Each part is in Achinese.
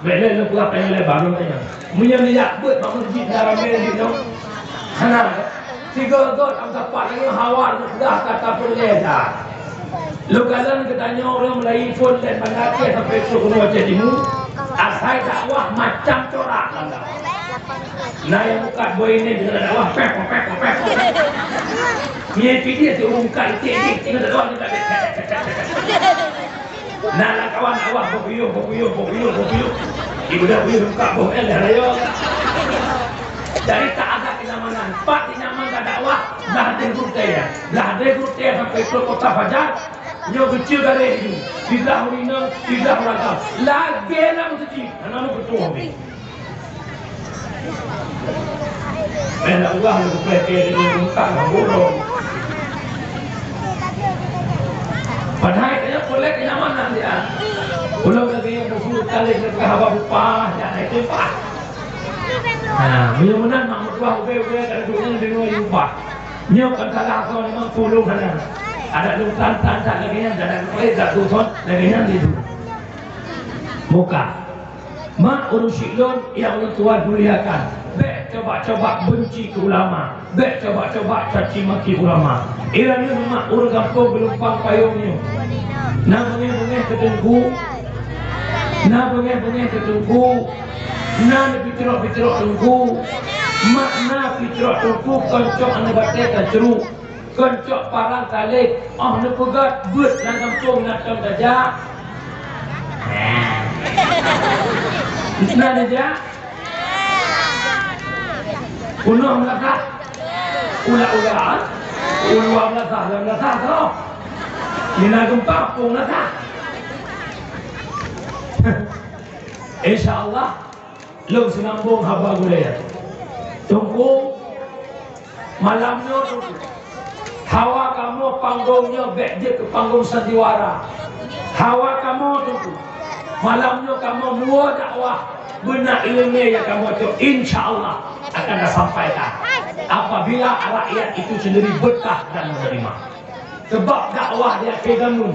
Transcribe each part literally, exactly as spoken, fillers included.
Bèk lé lôn peugah panyang lé baru nyan. Meunyoe neujak beuet bak meuseujid na ramé jinoe. Hana. Sigoe göt am sapat nyoe hawa lôn peugah ka tapeureulèe that. Lôn kalon geutanyoe ureueng meulayeue phôn dari Banda Aceh sampai trok keunoe Aceh Timu. Asai dakwah macam corak banda. Na nyang buka boh ini deungon dakwah pèh, pèh, pèh, pèh. Nyan pih dia tu ureueng buka iték-iték deungon dakwah ni tak ada. Na lam kawan awak beupiyôh, beupiyôh, beupiyôh, beupiyôh. Ibuda piyôh buka boh L dah raya. Jadi tak ada kenyamanan. Pat nyaman tak dakwah, blah deh gurtée. Blah deh gurtée sampai ke Kota Fajar. Nyoe keucil garéh itu. Siblah ureueng inong, siblah ureueng agam. Lagèe lam meuseujid. Hana meukeutôh. Eh, nak ubah lu, kupéh-péh dia, bukan orang bodoh. Padahai kaya polek kenyamanan dia. Ulang lagi yang musuh kali nak haba upah, ya, naik upah. Nah, meunyoe meunan mak meutuah ubé-ubé ka duek nyan deungoe upah. Nyoe kan salah kau memang pulung sana. Ada lu tan-tan tak lagi nyan, ada lu tak tu son lagi nyan itu. Muka. Mak ureueng syik lôn nyang ulôn tuan muliakan, bèk coba-coba beunci keu ulama, bèk coba-coba caci maki ulama. Iran nyoe mak ureueng gampông Geulumpang Payong nyoe. Na beungéh-beungéh keu teungku, na beungéh-beungéh keu teungku, na neupicrok-picrok teungku, mak na picrok teungku kon cok aneuk batèe ka crok. Kon cok parang saleb, oh neupeugöt beuet lam gampông na tom tajak. Na tajak? Peunoh meulasah? Ula-ula? Uluwa meulasah, lam meulasah tu. Mina gempa pun meulasah. Insya Allah. Lôn seunambong haba gurèe. Teungku, malam nyoe Teungku, hawa kamoe panggong nyoe bèk jeuet keu panggong sandiwara. Hawa kamoe Teungku, malam nyoe kamoe muwoe dakwah beuna ileumèe nyang kamoe cok, insya Allah akan tasampaikan. Apabila rakyat itu sendiri betah dan menerima. Sebab dakwah di akhé zaman,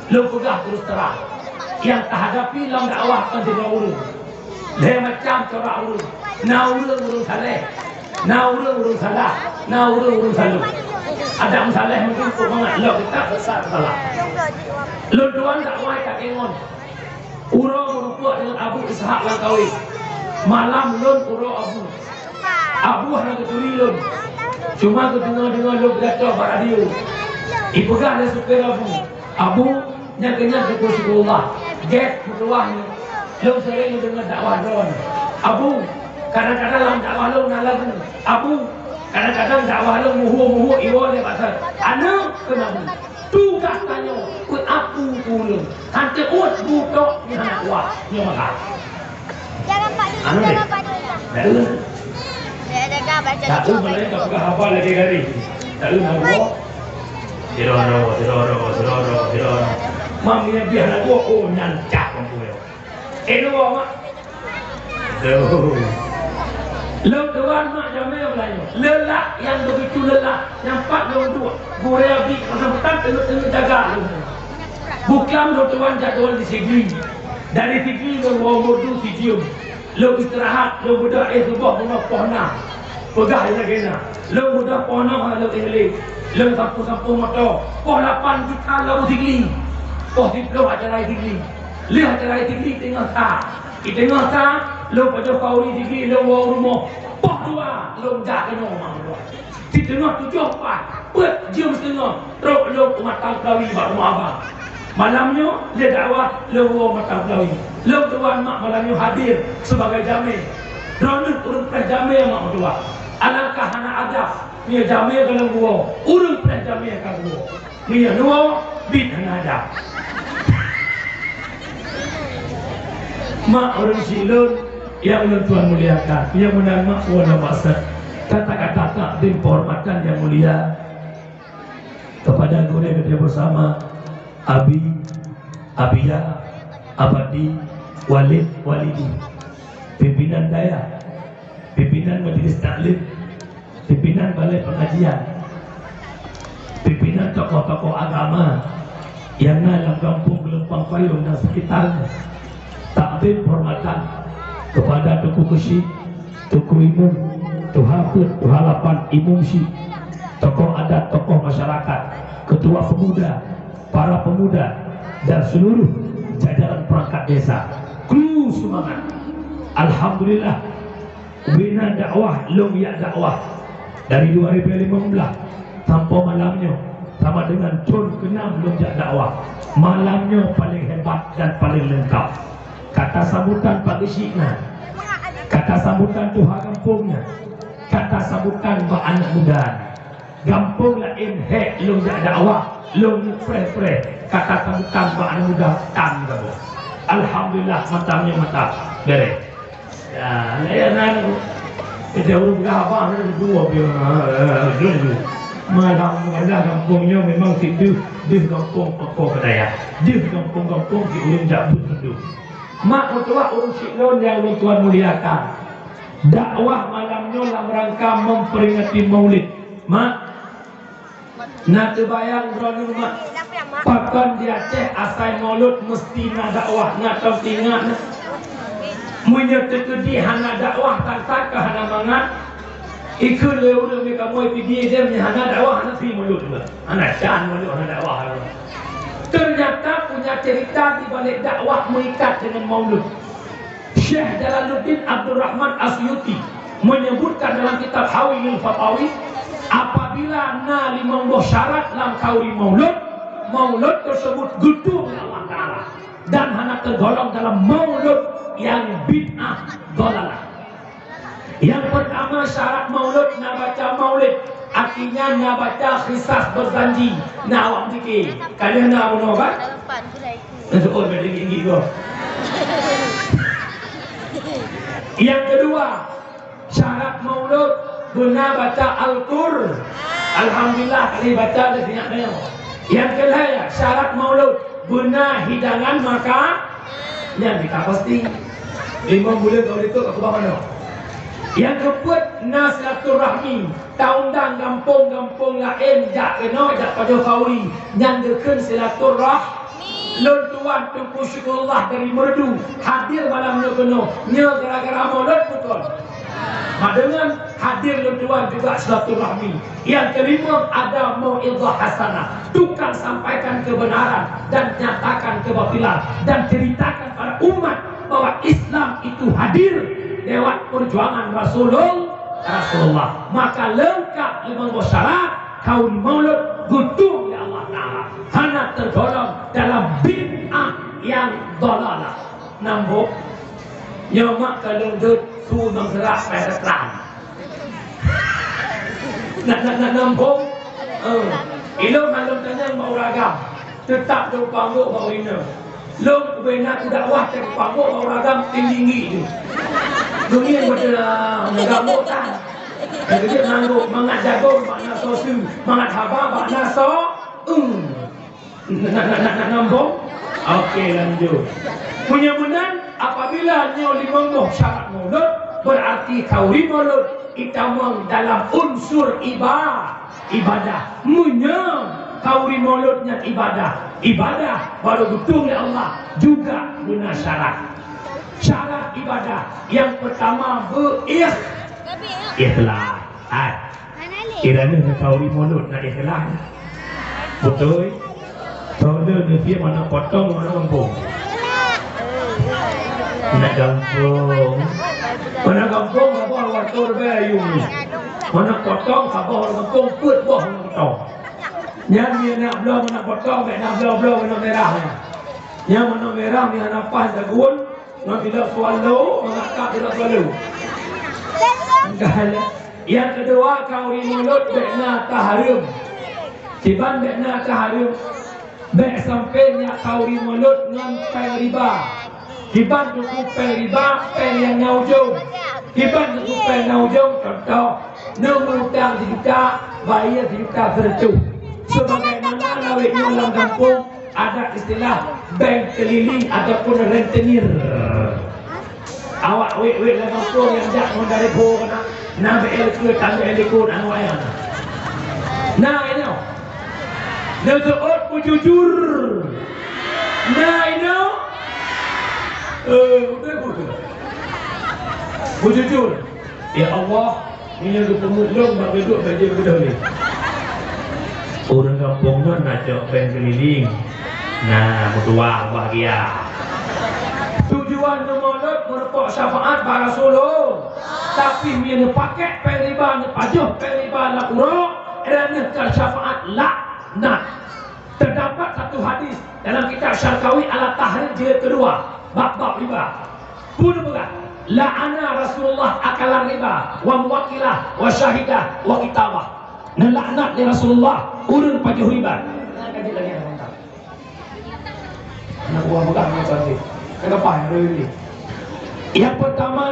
lôn peugah terus terang, nyang tahadapi lam dakwah kon sidroe ureueng. Lhèe macam corak ureueng. Na ureueng-ureueng saleh, na ureueng-ureueng salah, na ureueng-ureueng saloh. Ada meusaleh mungkin untuk mangat lom kita besar salah. Lôn tuan dakwah ka kengon. Uroe meurumpok deungon Abu Ishak Langkawi. Malam lôn uroe Abu. Abu hana geuturi lôn. Cuma geudeungoe-deungoe lôn geutanyoe bak radio. Ipeugah lé supir Abu, "Abu, nyan keuh nyan Teungku Sikurullah. Gét meutuwah nyoe. Lôn sering geudeungoe dakwah droeneuh. Abu, kadang-kadang lam dakwah lôn na lagu. Abu, kadang-kadang dakwah lôn muhu-muhu iwoe lé bak sana." Aneuk keu Abu. Tugaih tanyoe peuaku keu ureueng, han teuôt bukôk nyang hana kuat nyoe meuhat. Jangan Pak Dudi, anu deh. Jangan Pak Dudi. Dak eu. Dak ada kah baca dak eu, doa mana yang tak peugah haba lagi gari. Dak eu nak buat. Sidoro, sidoro, sidoro, sidoro. Mam ni biar nak buat, oh, nyan cak lampu yo. Eh, dua, Mak. Dua. Lôn tuan mak jamé Melayu. Leulah nyang begitu leulah, nyang pat lôn duek. Gurèe abéh masa hutan teungeut-teungeut jaga lôn. Buklam lôn tuan jadual di Sigli. Dari Sigli lôn woe Meureudu sijeuem. Lôn istirahat, lôn beudôh éh suboh bunoe poh na. Peugah lagèe na. Lôn beudôh poh na lôn éh lé. Lôn sampôh-sampôh moto. Poh lapan juta lôn Sigli. Poh siplôh acara Sigli. Lheueh acara Sigli teungoh sa. Di teungoh sa, lôn pajoh khauri Sigli lôn woe u rumoh. Poh dua, lôn jak keunoe mak meutuah. Di teungoh tujoh pat, peuet jeuem siteungoh, trok lôn u Matang Peulawi bak rumoh abang. Malam nyoe, lé dakwah lôn woe Matang Peulawi. Lôn tuan mak malam nyoe hadir sebagai jamé. Droeneuh ureueng preh jamé mak meutuah. Alangkah hana adab, meunyoe jamé ka lôn woe, ureueng preh jamé ka woe. Meunyoe nyoe, bit hana ada. Mak ureueng syik lôn, nyang ulôn tuan muliakan, nyang meunan mak wan maksud. Kata-kata takdim penghormatan yang mulia kepada gurèe kita bersama, Abi, Abiya, Abadi, Walid, Walidi, pimpinan dayah, pimpinan majelis taklim, pimpinan balai pengajian, pimpinan tokoh-tokoh agama nyang na lam gampông Geulumpang Payong dan sekitarnya, Takzim penghormatan kepada Teungku Keuchik, Teungku Imum, Tuha Peuet, Tuha Lapan, Imum Chik, tokoh adat, tokoh masyarakat, ketua pemuda, para pemuda, dan seluruh jajaran perangkat desa. Kru seumangat! Alhamdulillah, ubena dakwah lôn jak dakwah dari dua ribu lima belas sampoe malam nyoe, sama dengan thon keenam lôn jak dakwah. Malam nyoe paleng hebat dan paleng leungkap. Kata sambutan Pak Geuchik nyan, kata sambutan tuha gampông nyan, kata sambutan bak aneuk muda nyan. Gampông laén hék lôn jak dakwah, lôn preh-preh, kata sambutan bak aneuk muda tan gampông. Alhamdulillah, mantap nyoe mantap. Beres. Ya, ya, ya, nah, kita ureueng peugah haba, nah, dua, dua, dua, dua. Malam, malam gampông nyoe memang si deuh, deuh gampông Pako Keudaya. Deuh gampông-gampông si ureueng jak beuet mandum. Mak meutuah ureueng chik lôn nyang lôn tuan muliakan. Dakwah malam nyoe lam rangka memperingati Maulid. Mak, na teubayang droeneuh, mak, pakon di Aceh asai Maulud meusti na dakwah, na tom teuingat, na? Meunyoe teukeudi hana dakwah, tan-tan ka hana mangat. Ikheun lé ureueng, "Meunyoe kamoe pih di Aceh, meunyoe hana dakwah, hana pi Maulud, mak. Hana can Maulud, hana dakwah." Ternyata punya cerita di balik dakwah meuikat dengan Maulud. Syekh Jalaluddin Abdurrahman As-Suyuti menyebutkan dalam kitab Hawiyul Fatawi, apabila na limong boh syarat lam khauri maulud, maulud tersebut geutueng lé Allah Taala dan hana tergolong dalam maulud yang bid'ah dolalah. Yang pertama, syarat maulud na baca maulid, artinya na baca kisah berjanji, na awak zikir. Ka lheueh na bunoe, kan? Betul, dah tinggi-tinggi tu. Yang kedua, syarat maulud beuna baca Al-Qur. Alhamdulillah, kali baca dah sinyak nyoe. Yang kelhèe, syarat maulud beuna hidangan maka nyan kita pasti. Lima bulan kau itu aku bawa mana? Yang keempat, na silaturahmi. Taundang gampông-gampông laén jak keunoe, jak pajoh khauri, nyan geukheun silaturah-, lôn tuan Teungku Syukurullah dari Meureudu hadir malam nyoe keunoe. Nyoe gara-gara maulud bukon? Mak deungon hadir lôn tuan juga silaturahmi. Yang kelima, ada mau'izah hasanah. Tukang sampaikan kebenaran dan nyatakan kebatilan dan ceritakan pada umat bahwa Islam itu hadir lewat perjuangan Rasulul-, Rasulullah. Maka leungkap limong boh syarat khauri maulud geutueng lé Allah Taala. Hana tergolong dalam bid'ah yang dolalah. Nambah, nyoe mak ka lôn deuet su nyang seurak pai datang. Nak, nak, nak nambah? Eh, ilôn hana lôn tanyong bak ureueng agam. Teutap lôn panggok bak ureueng inong. Lôn ubena keu dakwah teupanggok bak ureueng agam tinggi-tinggi tu. Dunia beutôi lah, meugambok tan. Lagèe jeuet manggok, mangat jagong bak na soe su, mangat haba bak na soe, eung. Nak, nak, nak, nak, nak nambong? Oke, lanjut. Meunyoe meunan, apabila nyoe limong boh syarat maulud, berarti khauri maulud itamong dalam unsur iba-, ibadah. Meunyoe khauri maulud nyan ibadah, ibadah baru geutueng lé Allah juga beuna syarat. Syarat ibadah yang pertama beu-ikh-, ikhlas. Hai. Kira ni khauri maulud na ikhlas. Beutôi. Tolong ni dia mana potong, mana gampông. Nak gampông. Mana gampông, saboh waktu lebih ayung ni. Mana potong, saboh gampông, peuet boh potong. Nyan dia nak bloe, mana potong, nak bloe-bloe, mana merah. Nyan mana merah, ni hana pas dagun. Ngon tidak swallow, mangat tak tidak swallow. Enggak ada. Yang kedua, khauri maulud bèk na tahareuem. Kiban bèk na tahareuem. Bèk sampai nyak khauri maulud ngon péng riba. Kiban teungku péng riba, péng nyang na ujong. Kiban teungku péng na ujong, contoh, neumeu utang sijuta, bayeue sijuta seureutôh. Sebagaimana lawét nyoe lam gampông, ada istilah bank keliling ataupun rentenir. Awak wék-wék lam gampông nyang jak ngon dari po keunan, na B L K, tan B L K, na awak nyan. Na inoe. Neuseuôt beujujur. Na inoe. Eh, beutôi, beutôi. Beujujur. Ya Allah, meunyoe geupeungeut lôn bak geuduek bajée beudôh lé. Ureuëng gampông nyoe na cok péng keulileng. Nah, meutuah bahagia. Tujuan neumolot meurumpok syafaat bak Rasulullah. Tapi meunyoe neupakék péng riba, neupajoh péng riba lam uroe, dan neuka syafaat laknat. Terdapat satu hadis dalam kitab Syarqawi ala Tahrir jilid kedua, bab-bab riba. Peue neupeugah? La'ana Rasulullah akalar riba, wa muwakkilah, wa syahidah, wa kitabah. Neulaknat lé Rasulullah ureuëng pajoh riba. Nah, ka jeuet lagée nyan, mantap. Aneuk buah peugah ngon cantik. Ka leupah, rui-rui. Nyang peurtama,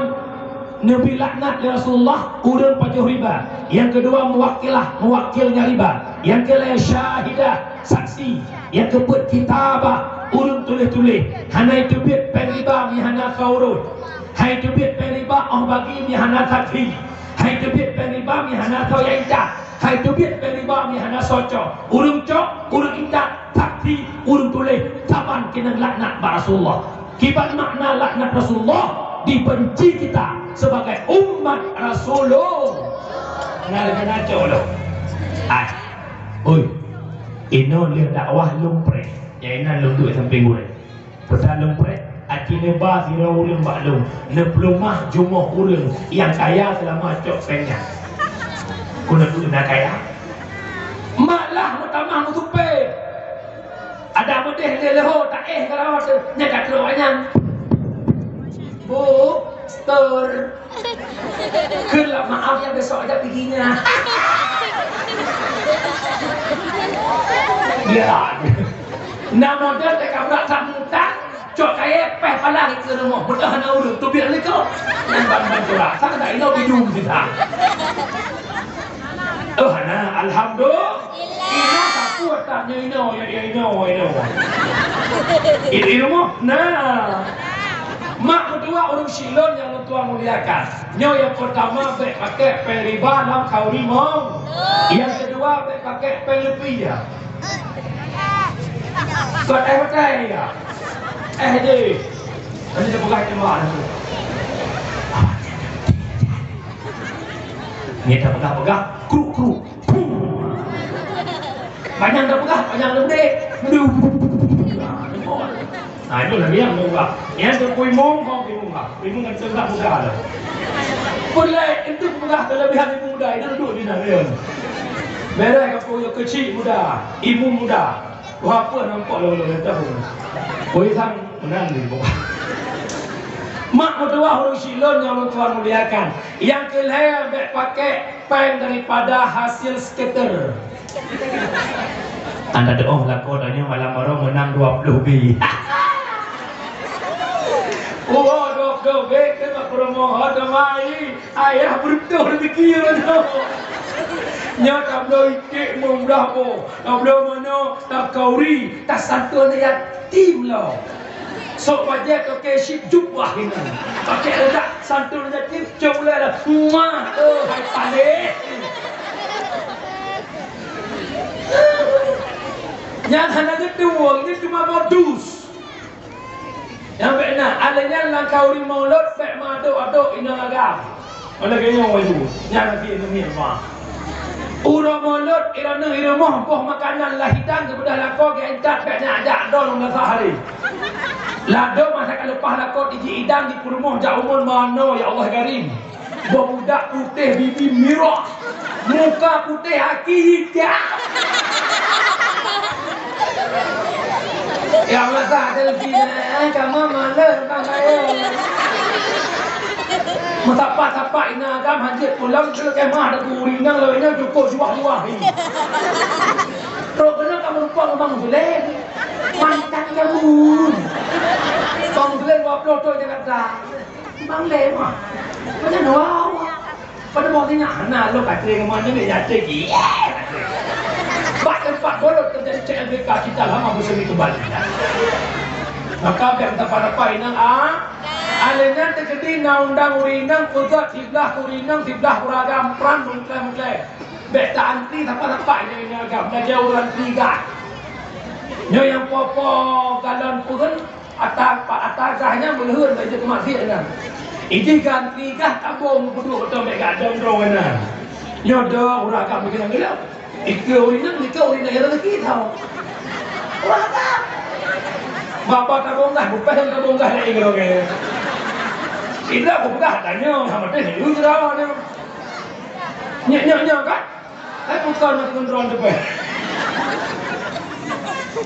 neubi laknat lé Rasulullah ureuëng pajoh riba. Nyang keudua, muwakkilah, muwakkil nyang riba. Nyang keulhée, syahidah, saksi. Nyang keupeuet, kitabah, ureuëng tuléh-tuléh. Hana iteubiet péng riba meuhana soe ureuëng. Hai teubiet péng riba óh bagi meuhana saksi. Hai teubiet péng riba meuhana soe nyang intat. Hai teubiet péng riba meuhana soe cok. Ureuëng cok, ureuëng intat, saksi, ureuëng tuléh, saban keuneuk laknat bak Rasulullah. Kiban makna laknat Rasulullah, dibenci kita sebagai umat Rasulullah. Nah, lagée na cok lom. Ai. Oi. Inoe lheueh dakwah lôn preh. Nyang inan lôn duek sampéng gurée. Peue lôn preh, aci neuba sidroe ureuëng bak lôn, neupeuleumah jumoh ureuëng nyang kaya seulama cok péng nyan. Keuneuk ureuëng na kaya? Malah meutamah meusupée. Ada meudeh lé leuho taéh keu rawat nyan ka trok awaknyan. Bu, steur. Kheun lah maaf ya, besok aja piginya. Ya. Nama dia teka brat tak mutak, cok kayée péh pala ke rumah. Betul hana urut tu biar liko. Nang ban ban curah. Sana tak ilo bidung kita. Oh, hana, alhamdulillah. Inoe sapeue that nyoe inoe, ya, ya, inoe, inoe. Di, di rumoh, nah. Mak meutuah ureuëng silon nyang lôn tuan muliakan. Nyoe nyang peurtama bék pakék péng riba lam khauri mong. Nyang keudua bék pakék péng rupiah. Kon éh hotel ya. Éh deh. Nanti dia peugah cuma tu. Nyan tapeugah-peugah, kruk-kruk. Pum. Panyang tapeugah, panyang leumbek. Nah, itu lagi yang murah. Yang tu kui mong, kau kui murah. Kui mong kan sebelah muda tu. Pun lain, itu peugah kelebihan ibu muda, itu duduk di dalam. Beres kau punya kecil muda, ibu muda. Wah, apa nampak lawan-lawan tahu? Kui sang menang di bawah. Mak meutuah ureuëng silon nyang lôn tuan muliakan. Nyang keulhée bék pakék péng daripada hasil scatter. Anda doh lakoe tanyoe malam baroe meunang dua puluh bi. Oh, dua puluh bi ke mak promo ho damai. Ayah beruntung rezeki nyoe. Nyoe tabloe iték meudah boh. Tabloe manoe, takauri, tasantun yatim lo. Sok bajée toke syik jubah ini. Pakai ledak santun yatim, cok ulée dah. Mah, oh, hai paléh. Nyan hana geutueng, ini cuma modus. Nyang bék na, alèh nyan lam khauri mulod bék meuadok-adok inong agam. Oleh keu nyoe, Ibu, nyan lagèe nyoe, Mak. Uroe mulod, i droeneuh i rumoh boh makanan lah hidang geubeudôh lakoe geuintat bék nyan jak dol lam dasar hari. Ladôm masa ka leupah lakoe jih idang di peurumoh jak umôn manoe, ya Allah Karim. Boh budak putéh bibi mirah, muka putéh aki hitam. Ya Allah, tak ada lagi, eh, kamu malu, bang, ayo. Meusapat-sapat inong agam hanjeuet pulang, keu kemah ada gurih nang lawan nyan cukup juah-juah ni. Trok keunoe kamu lupa Bang Zulem. Mantan kamu. Bang Zulem dua puluh tahun Jakarta. Bang Lem, ah. Macam mana? Pada mau tanya, nah, lo kata dengan mana ni, ya, cik. Bak tempat bolot terjadi C L B K, kita lama bersemi kembali. Maka biar tak pada apa inang, ah. Alèh nyan teukeudi na undang ureueng inong peugöt siblah keu ureueng inong, siblah keu ureueng agam, pran meuklai-meuklai. Bèk ta-antri sapa-sapa inong-inong agam, lagèe ureueng antri gas. Nyoe nyang po-po galon peureun, Ata, pat ata gah nyan meuleuheun bak jeuet keumaksiat nyan. Iji gantri gah tabong peuduek beutôi bèk gadong droe nyan. Nyoe dong ureueng agam beuginan gila. Ikeue ureueng nyan, ikeue ureueng nyan rezeki tau. Ureueng agam. Baba tabong gah, bupeh tabong gah laén droe nyan. Sida beupeugah tanyoe sama teh yu jerawa nyoe. Nyoe, nyoe, nyoe kan? Hai bukon meukeunong teupeu.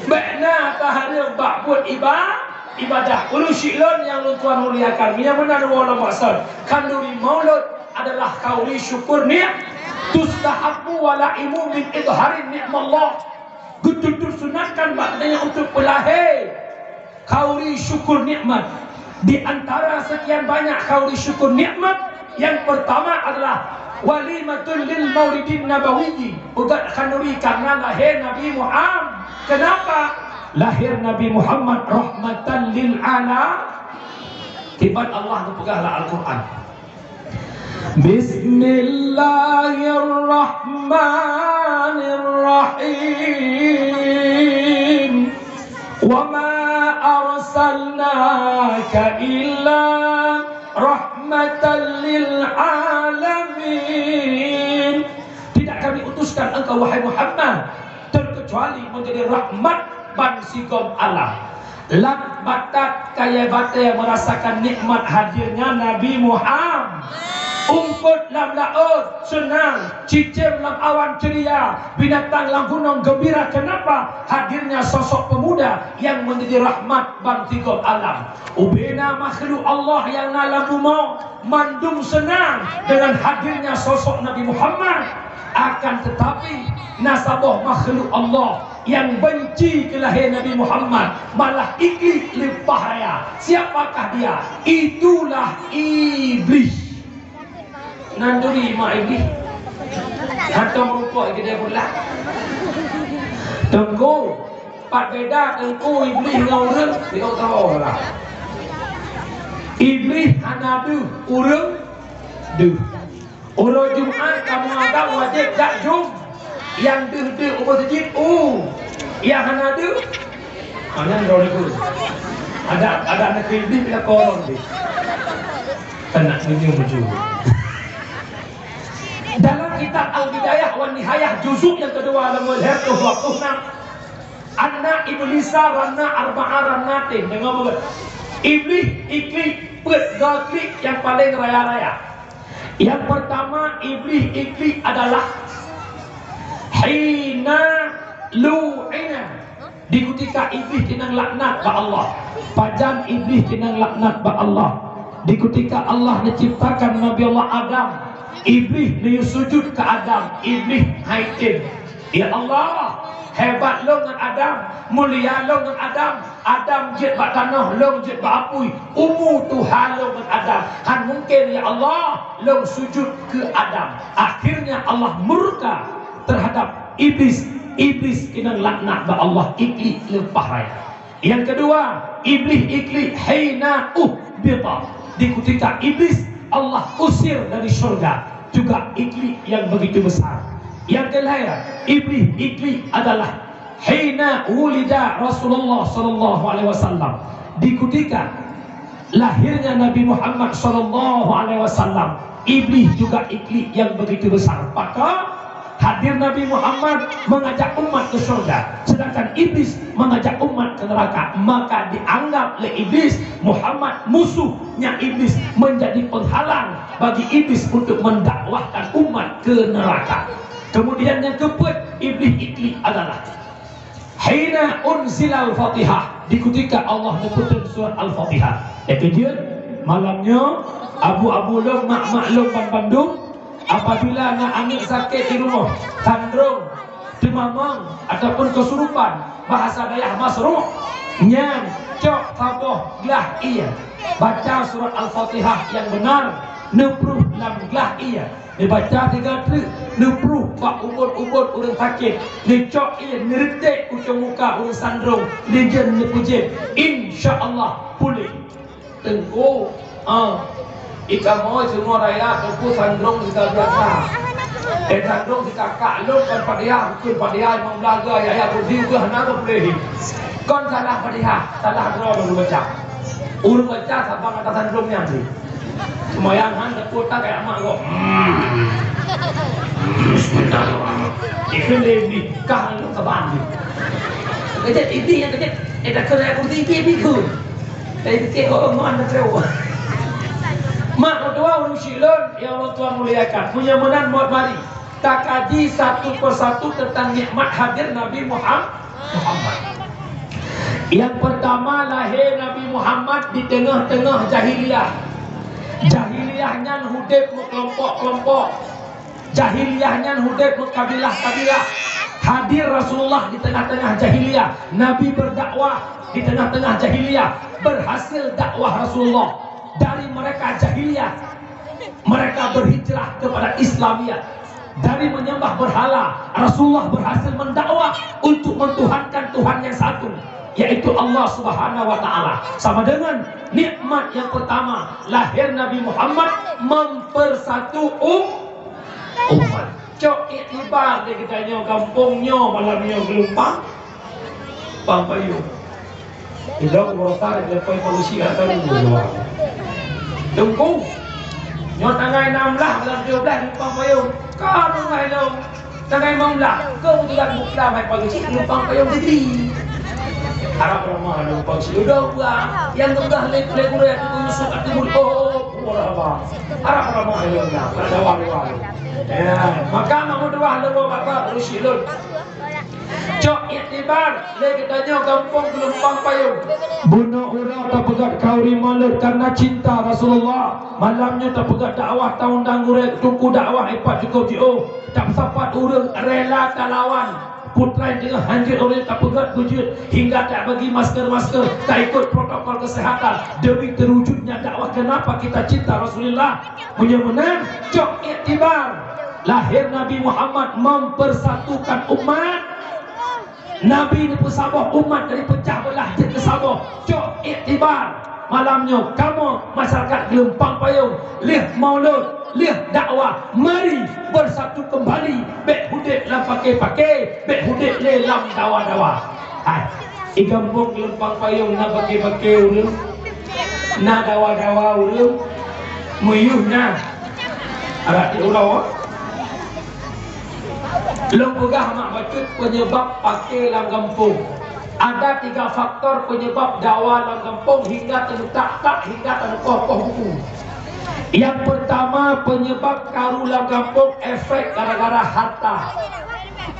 Bèk na tahareuem bak buet iba-, ibadah. Ureueng syiek lôn nyang lôn tuan muliakan, nyang meunan woe lom maksud. Khanduri maulud adalah khanduri syukur nikmat. Tustahabbu walaimu min idharin nikmatillah. Geutuntut sunatkan bak geutanyoe untuk peulahé khanduri syukur nikmat. Di antara sekian banyak khanduri syukur nikmat, yang pertama adalah walimatul lil maulidin nabawi, ugat khanduri karena lahé Nabi Muhammad. Kenapa? Lahé Nabi Muhammad rahmatan lil alam. Kiban Allah geupeugah lam Al-Quran. Bismillahirrahmanirrahim. Wa ma arsalnaka illa rahmatan lil alamin. Tidak Kami utuskan engkau, wahai Muhammad, terkecuali menjadi rahmat ban sigom alam. Lam batat kayèe batèe merasakan nikmat hadirnya Nabi Muhammad. Ungkot lam laôt seunang, cicém lam awan ceria, binatang lam gunong gembira. Kenapa? Hadirnya sosok pemuda yang menjadi rahmat ban sigom alam. Ubena makhluk Allah nyang na lam bumoe, mandum seunang dengan hadirnya sosok Nabi Muhammad. Akan tetapi, na saboh makhluk Allah nyang benci keu lahé Nabi Muhammad, malah iklik leupah raya. Siapakah dia? Itulah Iblis. Nan turi mak Iblis. Hantom rukok geude bulat. Teungku, pat beda teungku Iblis ngon ureueng? Tengok tahu lah. Iblis hana deuh, ureueng deuh. Uroe Jumat kamoe agam wajéb jak jum. Nyang deuh-deuh u meuseujid, u. Nyang hana deuh, ha, nyan droe likot. Ada, ada aneuk Iblis bila korong deh. Kena senyum lucu. Dalam kitab Al-Bidayah wan Nihayah juzuk nyang keudua lam mulhad tu waktu na, anna iblisa ranna arba'a rannatin. Deungoe beugét. Iblis iklik peuet goe klik nyang paleng raya-raya. Nyang peurtama Iblis iklik adalah hina lu'ina. Di kutika Iblis keunong laknat bak Allah. Pajan Iblis keunong laknat bak Allah? Di kutika Allah neuciptakan Nabi Allah Adam, Iblis neuyue sujut keu Adam, Iblis haitem, "Ya Allah, hebat lôn ngon Adam, mulia lôn ngon Adam. Adam jeuet bak tanoh, lôn jeuet bak apui. Umu tuha lôn ngon Adam. Han mungken, ya Allah, lôn sujut keu Adam." Akhirnya Allah murka terhadap Iblis. Iblis keunong laknat bak Allah, iklik leupah raya. Nyang keudua, Iblis iklik hina uhbita. Di kutika Iblis Allah usir dari syurga, juga iklik nyang begitu besar. Nyang keulhèe, Iblis iklik adalah hina wulida Rasulullah sallallahu alaihi wasallam. Di kutika lahirnya Nabi Muhammad sallallahu alaihi wasallam, Iblis juga iklik nyang begitu besar. Maka hadir Nabi Muhammad mengajak umat ke syurga, sedangkan Iblis mengajak umat ke neraka. Maka dianggap lé Iblis Muhammad musuhnya Iblis, menjadi penghalang bagi Iblis untuk mendakwahkan umat ke neraka. Kemudian nyang keupeuet, Iblis iklik adalah hina unzilal Fatihah, di kutika Allah neupeutrön surat Al-Fatihah. Nyang keujeuet, malam nyoe, abu-abu lôn, mak-mak lôn banmandum, apabila na aneuk sakét di rumoh, sandrong, teumamong, ataupun keusurupan, bahasa dayah masruh, nyan cok saboh glah ié, baca surat Al-Fatihah nyang beunar, neupruh lam glah ié. Neubaca tiga treuk, neupruh bak ubon-ubon ureueng sakét, neucok ié, neureutek u cong muka ureueng sandrong, neujeuet neupeujép, insya Allah puléh. Teungku, ah, di kamoe seumua raya teungku sandrong sika biasa. Eh, sandrong sika kak lôn kan Fatihah, bukon Fatihah limong blaih, ayat kursi ukeue hana geupuléh. Kon salah Fatihah, salah droe ureueng baca. Ureueng baca saban atasan drum nyan cit. Seumayang han teupeue tan kaya mak gob. Hmm. Hmm, bismillahirrahmanirrahim. Ikheun lé bih, kah ngon saban jih. Kejep ibih nyang kejep, eh, dah keurai kursi ibih, ibih kheun. Tapi pikir, oh, ngon dah keu. Mak meutuah ureueng syik lôn, nyang ulôn tuan muliakan. Meunyoe meunan mot mari. Takaji satu persatu tentang nikmat hadir Nabi Muham-, Muhammad. Yang pertama, lahé Nabi Muhammad di teungoh-teungoh jahiliyah. Jahiliyah nyan udeb meukelompok-kelompok. Jahiliyah nyan udeb meukabilah-kabilah. Hadir Rasulullah di tengah-tengah jahiliyah. Nabi berdakwah di tengah-tengah jahiliyah. Berhasil dakwah Rasulullah. Dari mereka jahiliyah, mereka berhijrah kepada Islamiyah. Dari menyembah berhala, Rasulullah berhasil mendakwah untuk mentuhankan Tuhan yang satu, yaitu Allah Subhanahu wa Ta'ala. Sama dengan nikmat yang pertama, lahir Nabi Muhammad mempersatu um-, umat. Cok iktibar di kita nyoe gampông nyoe malam nyoe geulumpang. Pang payong. Ilong urosan leupah pangsi atau dua. Teungku. Nyoe tanggai enam belas bulan tujuh belas numpang payong. Ka nungah ilong. Tanggai lima belas, kebetulan bukla mai pangsi numpang payong negeri. Harap ramah numpang si udah buah. Yang tugas lek lek gurih aku Yusuf aku murid. Oh, murah apa? Harap ramah ilong dah. Ada wali-wali. Ya, maka nak meudoa lewat bapak berusi lon. Cok iktibar, lé geutanyoe gampông geulumpang payong. Bunoe uroe tapeugöt khauri maulud karena cinta Rasulullah. Malam nyoe tapeugöt dakwah, taundang gurèe teungku dakwah ipat cukôp jiôh. Tapeusapat ureueng rela talawan. Putra nyang teungoh hanjeuet ureueng tapeugöt beujeuet hingga tabagi masker-masker, taikot protokol kesehatan demi terwujudnya dakwah. Kenapa kita cinta Rasulullah? Meunyoe meunan, cok iktibar. Lahir Nabi Muhammad mempersatukan umat. Nabi neupeusaboh umat dari pecah belah jeuet keu saboh. Cok iktibar. Malam nyoe kamoe masyarakat geulumpang payong, lheueh maulud, lheueh dakwah, mari bersatu kembali. Bèk udép lam paké-paké, bèk udép lé lam dawa-dawa. Hai, di gampông geulumpang payong na paké-paké ureueng, na dawa-dawa ureueng, meuyuh na. Adak di uroe. Lôn peugah mak bacut penyebab paké lam gampông. Ada tiga faktor penyebab dawa lam gampông hingga teutak-tak, hingga teukoh-koh buku. Yang pertama, penyebab karu lam gampông efek gara-gara harta.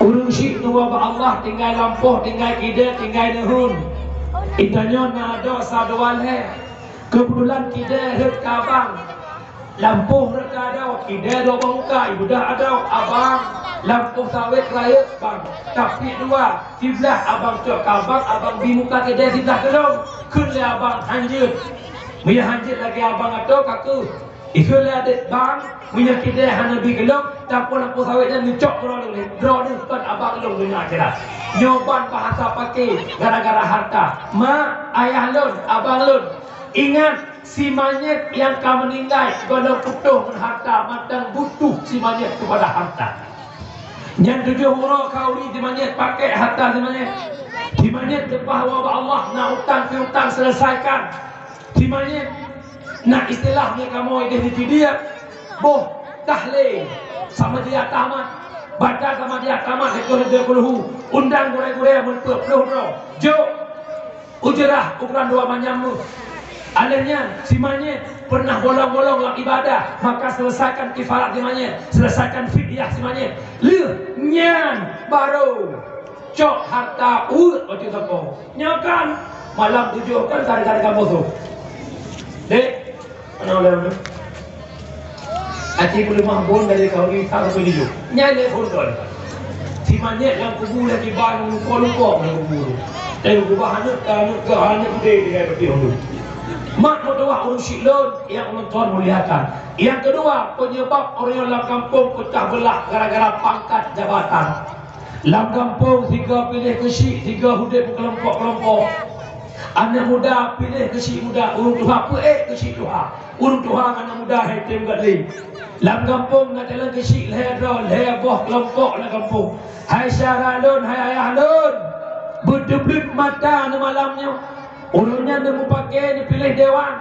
Ureueng syik neuwoe bak Allah tinggai lampôh, tinggai kidée, tinggai neuheun. Geutanyoe na adoe sa dua lhèe. Keubeutulan kidée rhot keu abang. Lampôh rhot keu adoe, kidée dua boh muka, ibudah adoe, abang, lampôh sawét rayeuk bang. Tapi dua, siblah abang cok keu abang, abang bi muka kidée siblah keu lôn. Kheun lé abang hanjeuet. Meunyoe hanjeuet lagèe abang atô ka keuh. Ikheun lé adék bang, meunyoe kidée hana bi keu lôn, tampôh lampôh sawét nyan neucok keu droeneuh, droeneuh kon abang lôn donya akhirat. Nyoe ban bahasa paké gara-gara harta. Mak, ayah lôn, abang lôn, ingat, si manyét nyang ka meuninggai gohlom putôh ngon harta, mantong butuh si manyét keupada harta. Nyan tujoh uroe khauri si manyét, paké harta si manyét. Si manyét leupah woe bak Allah, na utang piutang, seuleusaikan. Si manyét na istilah nyan kamoe idéh di Pidie, boh tahlé sama dia tamat. Baca sama dia tamat, dua puluh, undang gurée-gurée meupeuet ploh droe. Jok! Ujeurah ukuran dua manyam meuh. Alèh nyan, si manyét pernah bolong-bolong lam ibadah, maka seuleusaikan kifarat si manyét, seuleusaikan fidyah si manyét. Lheueh nyan barô cok harta uet bak teungku. Nyoe kan malam tujoh kan gara-gara kamoe tu. Dek, Aneuk ulèe tu. Aci peuleumah bon dari khauri sa sampoe tujoh. Nyan lé phôn kon. Si manyét lam kubu lé kiban lupo-lupo lam kubu tu. Tapi gubah aneuk ka aneuk ka aneuk udé tinggai peuti tu. Mak meutuah ureueng syik lôn nyang ulôn tuan muliakan. Nyang keudua, penyebab ureueng lam gampông peucah beulah gara-gara pangkat jabatan. Lam gampông sigoe piléh keuchik, sigoe udép meukelompok-kelompok. Aneuk muda piléh keuchik muda, ureueng tuha peuék keuchik tuha, ureueng tuha ngon aneuk muda hai tem gét lé. Lam gampông na jalan keuchik lhèe droe, lhèe boh kelompok lam gampông. Hai syedara lôn, hai ayah lôn, Beuteubleuet mata neumalam nyoe. Ureuëng nyan neumupake neupiléh dewan.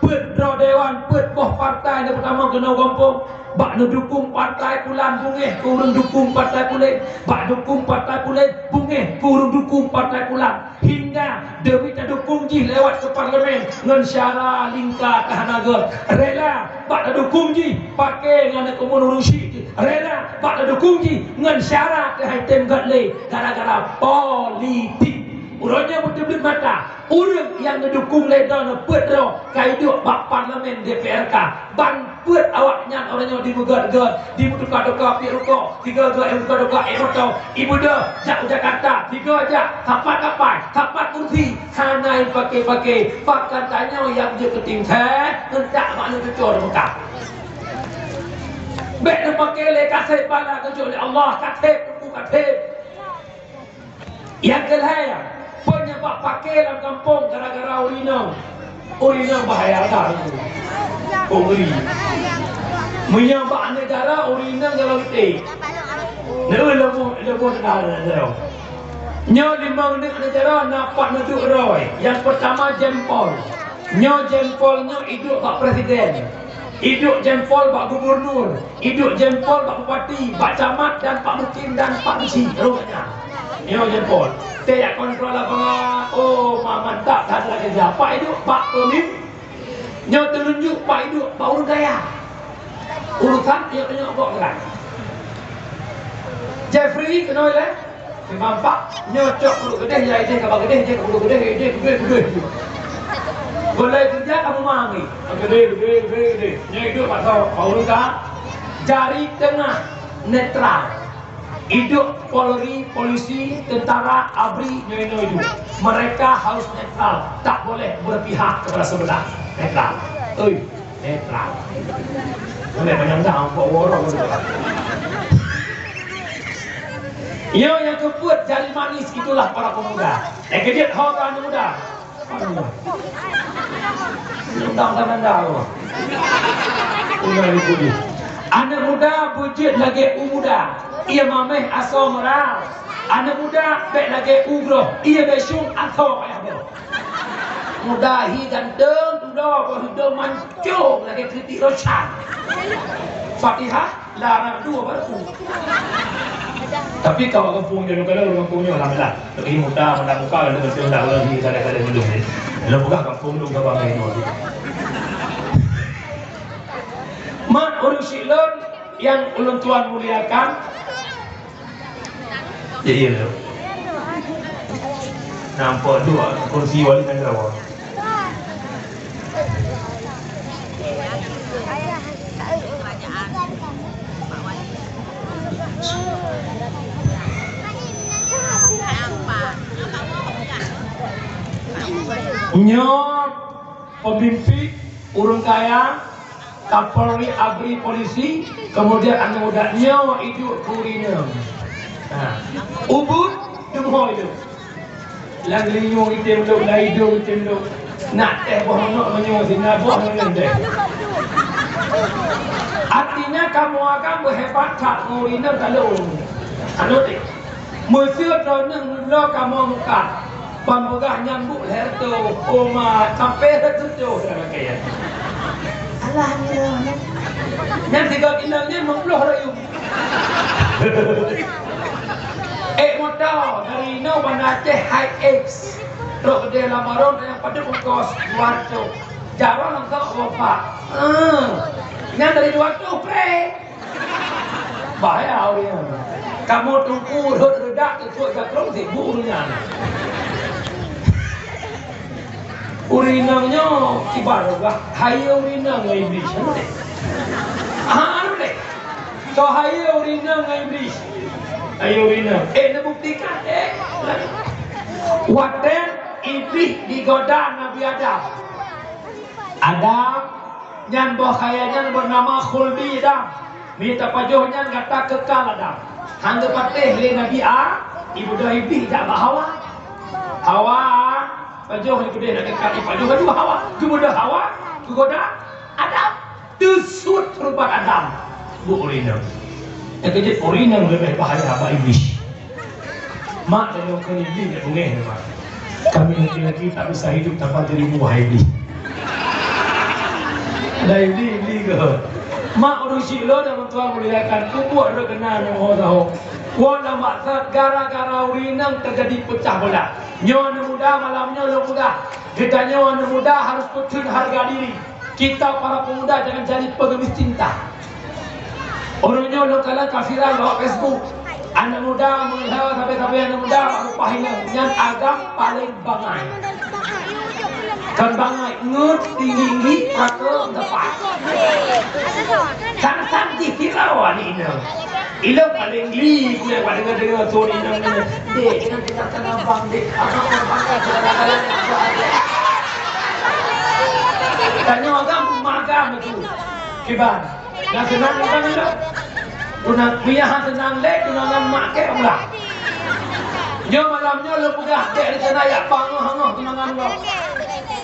Peuet droe dewan, peuet boh partai neupeutamong keunoe gampông. Bak neudukung partai pulan, beungéh keu ureuëng dukung partai pulan. Bak dukung partai pulan, beungéh keu ureuëng dukung partai pulan. Hingga demi tadukung jih lewat keu parlemen ngon syara lingka ka hana göt. Rela bak tadukung jih pake ngon keumun ureuëng syik jih. Rela bak tadukung jih ngon syara keuhai tem göt lé gara-gara politik. Uroe nyoe beuteubleuet mata, ureuëng nyang neudukung lé droeneuh peuet droe ka iduek bak parlemen D P R K. Ban peuet awaknyan uroe nyoe dibeugöt-göt, dibeutuka-tuka piep rukok, tiga-tiga eh buka-buka eh moto, ibeudôh jak u Jakarta, tiga jak, sapat kapai, sapat kursi, hana ipake-pake, pakon tanyoe nyang jeuet keu tingkée, ngon tak bak leucucor Mekah. Bék neupake lé kaseb bala geucok lé Allah, kaseb, teungku kaseb. Nyang keulhée, peue nyang bak pake lam gampông gara-gara ureuëng inong. Ureuëng inong bahaya that. Oh, ngeri. Meunyoe bak negara ureuëng inong jalan geude. Neu leumoh, leumoh negara, negara. Nyoe limong neuk negara na pat neuduek droe. Nyang peurtama jempol. Nyoe jempol nyoe iduek bak presiden. Iduek jempol bak gubernur, iduek jempol bak bupati, bak camat dan pak mukim dan pak beusi, rhot nyan. Nyoe jempol. Teuyak kontrol lapangan, oh, ma-, mantap that lagée siapa iduek bak pemim-, nyoe teununjuk pak iduek bak ureuëng kaya. Urusan nyoe, nyoe gok gerak. Jeffrey keunoe lé. Simampak, nyoe cok peuduek keudeh, ya ideh kaba keudeh, ideh ka peuduek keudeh, ideh keudeh, keudeh. Gulai kerja kamu mami. Keudeh, keudeh, keudeh, keudeh. Nyoe iduek bak soe, bak ureuëng ka. Jari teungoh netral. Iduek Polri, polisi, tentara, abri, nyoe, nyoe iduek. Mereka harus netral, tak boleh berpihak kepada sebelah. Netral. Oi. Netral. Boleh manyang dah, ampok worong tu. Yo, nyang keupeuet jari manis itulah para pemuda. Eh, keujeuet ho ka aneuk muda. Aduh. Undang tananda lo. Udah ibu dia. Aneuk muda beujeuet lagée u muda. Ia mameh asoe meural. Aneuk muda bék lagée u groh. Ia bék syung asoe payah boh. Muda hi ganteng, tudoe boh hidong mancung lagée kritik Roshan. Fatihah, lara dua baru. Tapi kalau kampung dia, kalau kampung dia, alhamdulillah. Tapi muda, muda muka, ada betul dah lagi, ada, ada belum ni. Kalau bukan kampung lu, gak bangai tu. Mat ureuëng syik lôn nyang ulôn tuan muliakan, Iya, iya. Nampak dua kursi wali negara. Nyoe pemimpin ureuëng kaya, Kapolri, abri, polisi, kemudian aneuk muda nyoe iduek keu ureuëng inong. Ha. Ubit, teumeuho iduek. Lam geulinyueng item lom, lam idong item lom. Nak teh boh manok meunyoe sina boh meunyoe teh. Artinya kamoe agam beuhebat that ngon ureuëng inong ka lom. Anu teh. Meuseu droeneuh lo kamoe mukat, ban peugah nyan buet lhèe reutôh, oma, sampoe lhèe reutôh dah lakèe nyan. Alah, nyan. Nyan sigoe inong nyan meuplôh reuyueng. Ék moto dari inoe Banda Aceh Hi-Ace. Trok keudéh lam barô nyang padub ongkos dua reutôh. Jaroe langsong dua ploh empat. Ah. Nyan dari dua reutôh pré. Bahaya ureuëng nyan. Kamoe teungku rhot reudak teupot jakrong sibuk ureuëng nyan. Ureuëng inong nyoe kiban reudah, hayeue ureuëng inong ngon Iblih. Anu deh. Ah, anu deh. Soe hayeue ureuëng inong ngon Iblih. Hayeue ureuëng inong. Eh, neubuktikan, eh. Watèe Iblih digoda Nabi Adam. Adam, nyan boh kayèe nyan beunama Khuldi, Adam. Mita pajoh nyan gata keukal, Adam. Han geupatéh lé Nabi A, ibeudôh Iblih jak bak Hawa. Hawa, pajoh ibeudôh nak keukal, ipajoh laju Hawa. Geubeudôh Hawa, geugoda Adam. Teusut rupat Adam. Bu ureuëng inong. Nyang keujeuet ureuëng inong leubeh bahaya bak Iblih. Mak, tanyoe keu Iblis nyang beungéh, Mak. Kami laki-laki tak bisa hidup tanpa dirimu, wahai Iblis. Dah Iblis, Iblis ke? Mak, ureueng syiek lôn nyang tuan muliakan, peubuet rot keunan nyang ho saho. Wah, lam maksud gara-gara ureueng inong teujadi peucah beulah. Nyoe aneuk muda, malam nyoe lôn peugah, geutanyoe aneuk muda harus peutheun harga diri. Kita para pemuda jangan jadi pengemis cinta. Ureueng nyoe lôn kalon ka viral bak Facebook. Aneuk muda meuliha sabe-sabe aneuk muda bak rupa hina nyan agam paleng bangai. Kon bangai, ngeut tinggi-tinggi, rata dapat. Sang-sang jih viral wani inong. Ilong paleng geli, ku nyang deungoe-deungoe thon inong nyan. Dek, jangan tinggalkan abang, Dek. Abang, abang, abang. Tanyoe agam, mak agam itu. Kiban. Nyang seunang bukan ilong. Tunang, biasa seunang lé, tunangan mak keu ulang. Nyoe malam nyoe lôn peugah, Dek, rencana jak bangoh-angoh tunangan lom.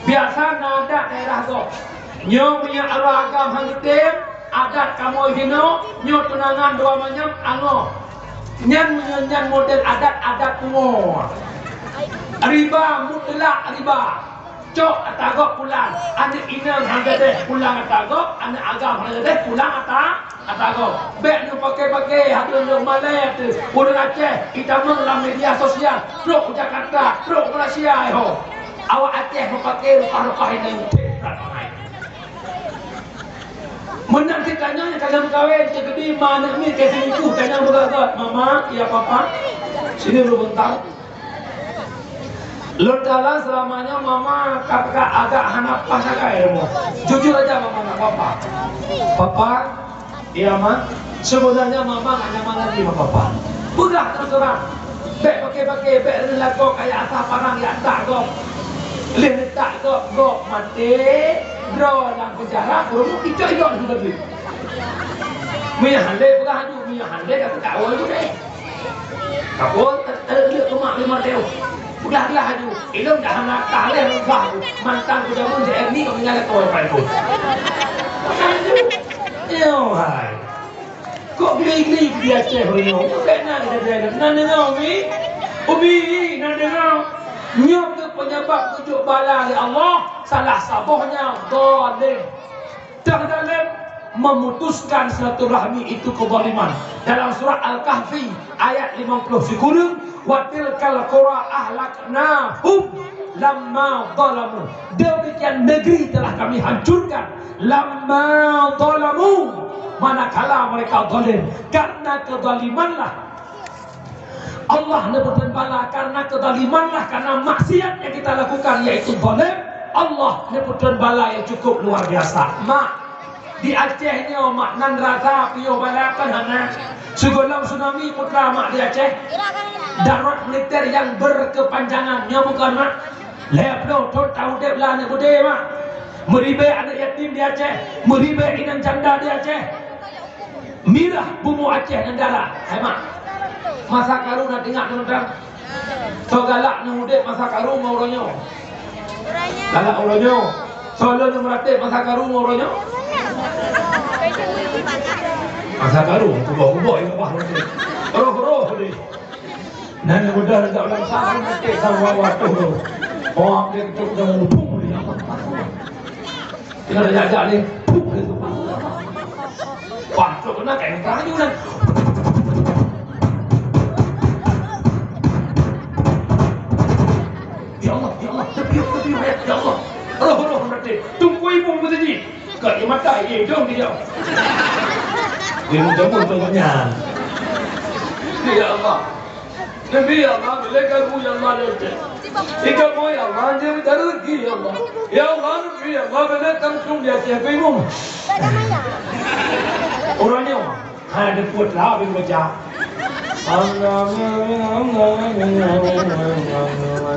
Biasa na adat daerah gob. Nyoe meunyoe arwah agam han geutem, adat kamoe jinoe, nyoe tunangan dua manyam angoh. Nyan meunyoe nyan model adat, adat pungo. Riba mutlak riba. Cok ata gob pulang. Aneuk inong han gadeh pulang ata gob, aneuk agam han gadeh pulang ata, ata gob. Bék neupaké-paké, hadeueng lôn malée teuh. Ureueng Aceh, itamong lam media sosial, trok u Jakarta, trok u Malaysia, eh ho. Awak Aceh meupaké rupah-rupah inong. Meunan cit tanyoe nyang ka lheueh meukawen, cit keudeh ma aneuk miet ka selingkuh, tanyoe beugöt-göt, "Mama, ya Papa, sini dulu bentar." Lôn kalon seulama nyoe mama ka, ka agak hana paih sagai rumoh. Jujur aja mama nak papa. Papa, iya ma, sebenarnya mama nggak nyaman lagi sama papa. Peugah terus terang. Bék paké-paké, bék leueh lakoe kaya asah parang jak tak gob. Lheueh tak gob, gob maté, droe lam penjara, peurumoh icok-icok sudah duit. Meunyo han lé peugah aju, meunyo han lé ka teukawa ju deh. Kapon, eh, eh, lé keumak lima teuh. Peugah-peugah aju. Ilong dah hana tah lé rubah aju. Mantan ku jameun di M I kau tinggal kau pai pun. Peugah aju. Yo hai. Kok geli-geli di Aceh hari nyoe? Bukan na kita jalan. Na deungoe, Umi? Umi, na deungoe? Nyoe keuh penyebab kujok bala lé Allah, salah sabohnya zalim. Dah zalim memutuskan silaturahmi itu kezaliman. Dalam surah Al-Kahfi ayat lima puluh sikureueng, "Wa tilkal qura ahlaknahum lamma zalamu." Demikian negeri telah Kami hancurkan. Lamma zalamu, manakala mereka zalim. Karena kezalimanlah Allah neupeutrön bala, karena kezalimanlah, karena maksiat yang kita lakukan, yaitu zalim. Allah neupeutrön bala yang cukup luar biasa. Mak, di Aceh nyoe, Mak, nan rasa piôh bala kan hana. Sigohlom tsunami putra, Mak, di Aceh. Darurat militer yang berkepanjangan, nyoe bukan, Mak? Lhèe ploh thôn taudép lam aneuk beudé, Mak. Meuribèe aneuk yatim di Aceh, meuribèe inong janda di Aceh. Mirah bumoe Aceh ngon darah. Hai, Mak. Masa karu na teuingat teungku? Soe galak nyang udép masa karu ngon uroe nyoe? Galak uroe nyoe. Soe lôn nyang meuratéb masa karu ngon uroe nyoe? Masa karu, kuboh-kuboh nyang ubah roti. Roh-roh deh. Nan mudah dekat ulang sana nanti sama waktu tu. Oh, dia tu dah lupa dia. Kita dah jaga ni. Puh, dia tu. Wah, tu kena kain kayu dah. Ya Allah, ya Allah, tepiuk, tepiuk, ya, ya Allah. Roh, roh, nanti. Tunggu ibu mesti. Kat di mata, eh, dong dia. Dia macam pun contohnya. Ya Allah. Nabi ya Allah, bila kamu ya Allah, dia cek. Jika mau ya Allah, dia minta rezeki ya Allah. Ya Allah, Nabi ya Allah, bila kamu dia cek bingung. Orangnya, ha, dia buat lah, dia baca.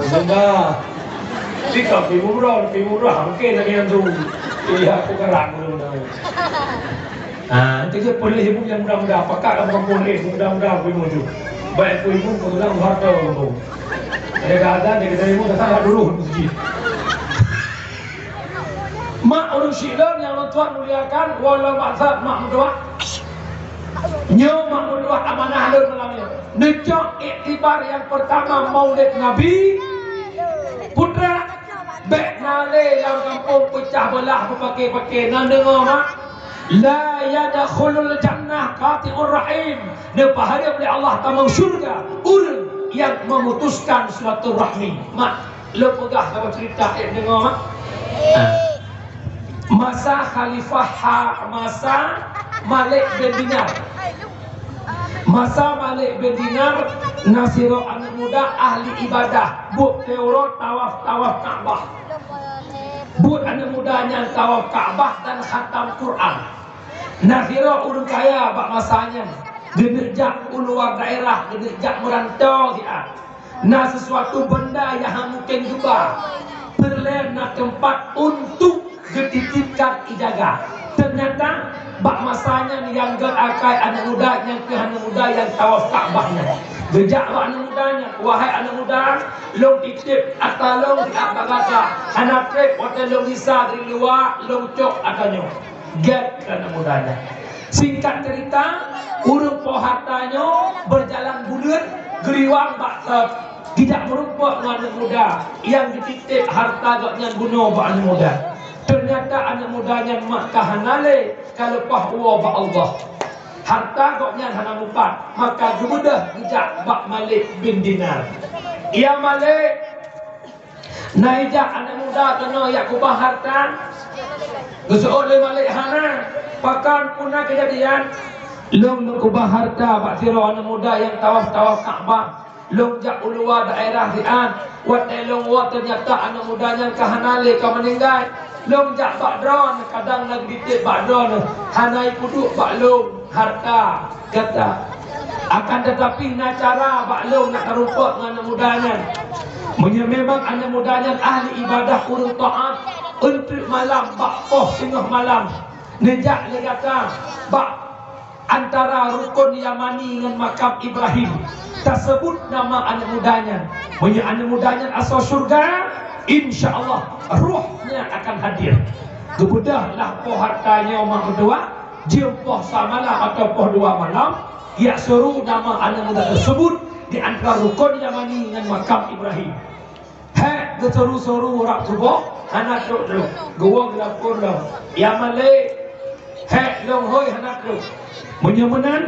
Sudah. Jika bingung roh, bingung roh, mungkin lagi yang tu. Iya, aku kerang dulu dah. Ha, itu je polis ibu yang muda-muda. Pakat lah kampung ni, muda-muda ibu tu. Baik ibu, ibu, kebetulan harta ibu. Ada keadaan, dia kata ibu, datang lah dulu masjid. Mak ureueng syiek lôn nyang lôn tuan muliakan, walau maksud mak meudoa. Nyoe mak meutuah amanah lôn malam nyoe. Neucok iktibar nyang peurtama Maulid Nabi. Putra, bék na lé lam gampông peucah beulah beupaké-paké. Na deungoe mak? La yadkhulul jannah qati'ur rahim. Neupeuhareuem lé Allah tamong syurga ureuëng nyang memutuskan silaturahmi. Mak, lôn peugah saboh ceurita, eh, deungoe mak. Ah. Masa Khalifah ha-, masa Malik bin Dinar. Masa Malik bin Dinar, na sidroe aneuëk muda ahli ibadah, buet tiep uroe tawaf-tawaf Ka'bah. Buet aneuëk muda nyan tawaf Ka'bah dan khatam Quran. Na sidroe ureuëng kaya bak masa nyan, geuneuk jak u luwa daerah, geuneuk jak meuranto siat. Na sesuatu benda nyang hana mungken geuba, peureulée na teumpat untuk geutitipkan ijaga. Teunyata, bak masa nyan nyang gét akai aneuëk muda nyang keuh aneuëk muda nyang tawaf Ka'bah nyan. Geujak bak aneuëk muda nyan, "Wahai aneuëk muda, lôn titip ata lôn siat bak gata, hana treb watée lôn gisa dari luwa lôn cok ata nyoe." Gét keu aneuëk muda nyan. Singkat ceurita, ureuëng po hareuta nyoe beujalan buleuen geuriwang bak trok. Geujak meurumpok ngon aneuëk muda nyang geutitip hareuta gobnyan bunoe bak aneuëk muda. Teunyata aneuëk muda nyan mak ka hana lé, ka leupah woe bak Allah. Hareuta gobnyan hana mupat, maka geubeudôh geujak bak Malik bin Dinar. "Ya Malik, na ijak aneuëk muda keunoe jak kubah hareuta?" Geuseuôt lé Malik, "Hana, pakon, peue na keujadian?" "Lôn, lôn kubah hareuta bak sidroe aneuëk muda nyang tawaf-tawaf Ka'bah. Lôn jak u luwa daerah siat, watée lôn woe teunyata aneuëk muda nyan ka hana lé, ka meuninggai. Lôn jak bak droeneuh, kadang na geutitip bak droeneuh, hana ipeuduek bak lôn hareuta gata. Akan teutapi na cara bak lôn nak tarumpok ngon aneuëk muda nyan. Meunyoe memang aneuëk muda nyan ahli ibadah, ureuëng taát, eunteuk malam bak poh teungoh malam neujak lé gata bak antara Rukon Yamani ngon Makam Ibrahim, taseubut nama aneuëk muda nyan. Meunyoe aneuëk muda nyan asoe syeuruga, insya Allah rohnya akan hadir." Geubeudôh lah po hareuta nyoe mak meutuah, jeuem poh sa malam atawa poh dua malam, geujak seuru nama aneuëk muda teuseubut di antara Rukon Yamani ngon Makam Ibrahim. Hék, geusuru-suru rab suboh, hana trok-trok. Geuwoe geulampor lom, "Ya Malik, hék lôn hôi hana trok. Meunyoe meunan,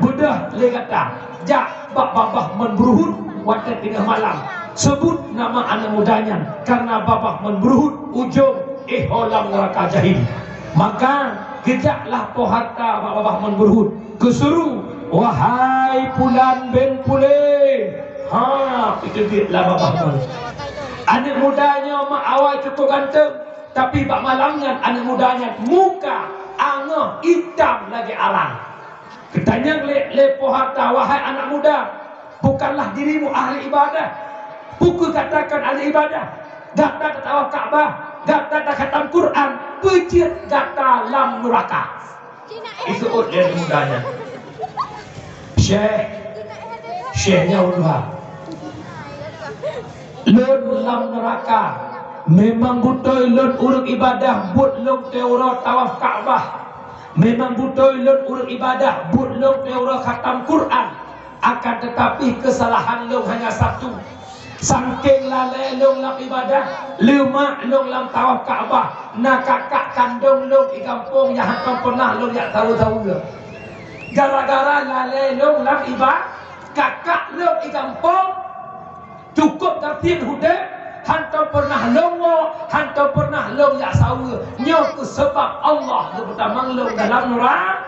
beudôh lé gata jak bak Babah Mon Beuruhut watée teungoh malam. Seubut nama aneuëk muda nyan, kareuna Babah Mon Beuruhut ujong éh ho lam neuraka jahim." Maka geujaklah po hareuta bak Babah Mon Beuruhut. Geusuru, "Wahai Pulan bin Pulen." Ha, geuteubiet lam babah nyan. Aneuëk muda nyoe mak awai cukup ganteng, tapi bak malam nyan aneuëk muda nyan muka angoh itam lagée arang. Geutanyong lé, lé po hareuta, "Wahai anak muda, bukanlah dirimu ahli ibadah? Peue katakan ahli ibadah? Gata tatawaf Ka'bah, gata takhatam Quran, peue jeuet gata lam neuraka?" Iseuôt lé aneuëk muda nyan, "Syekh, Syekh nyoe ulôn, lôn lam neuraka. Memang beutôi lôn ureuëng ibadah, buet lôn tiep uroe tawaf Ka'bah. Memang beutôi lôn ureuëng ibadah, buet lôn tiep uroe khatam Quran. Akan teutapi keusalahan lôn hanya satu. Sangkeng lalée lôn lam ibadah, leumak lôn lam tawaf Ka'bah, na kakak kandong lôn di gampông nyang hana pernah lôn jak saweue-saweue. Gara-gara lalée lôn lam iba-, kakak lôn di gampông, cukup gasien udeb, hana pernah lôn woe, hana pernah lôn jak saweue. Nyoe keuh sabab Allah geupeutamong lôn dalam neura-"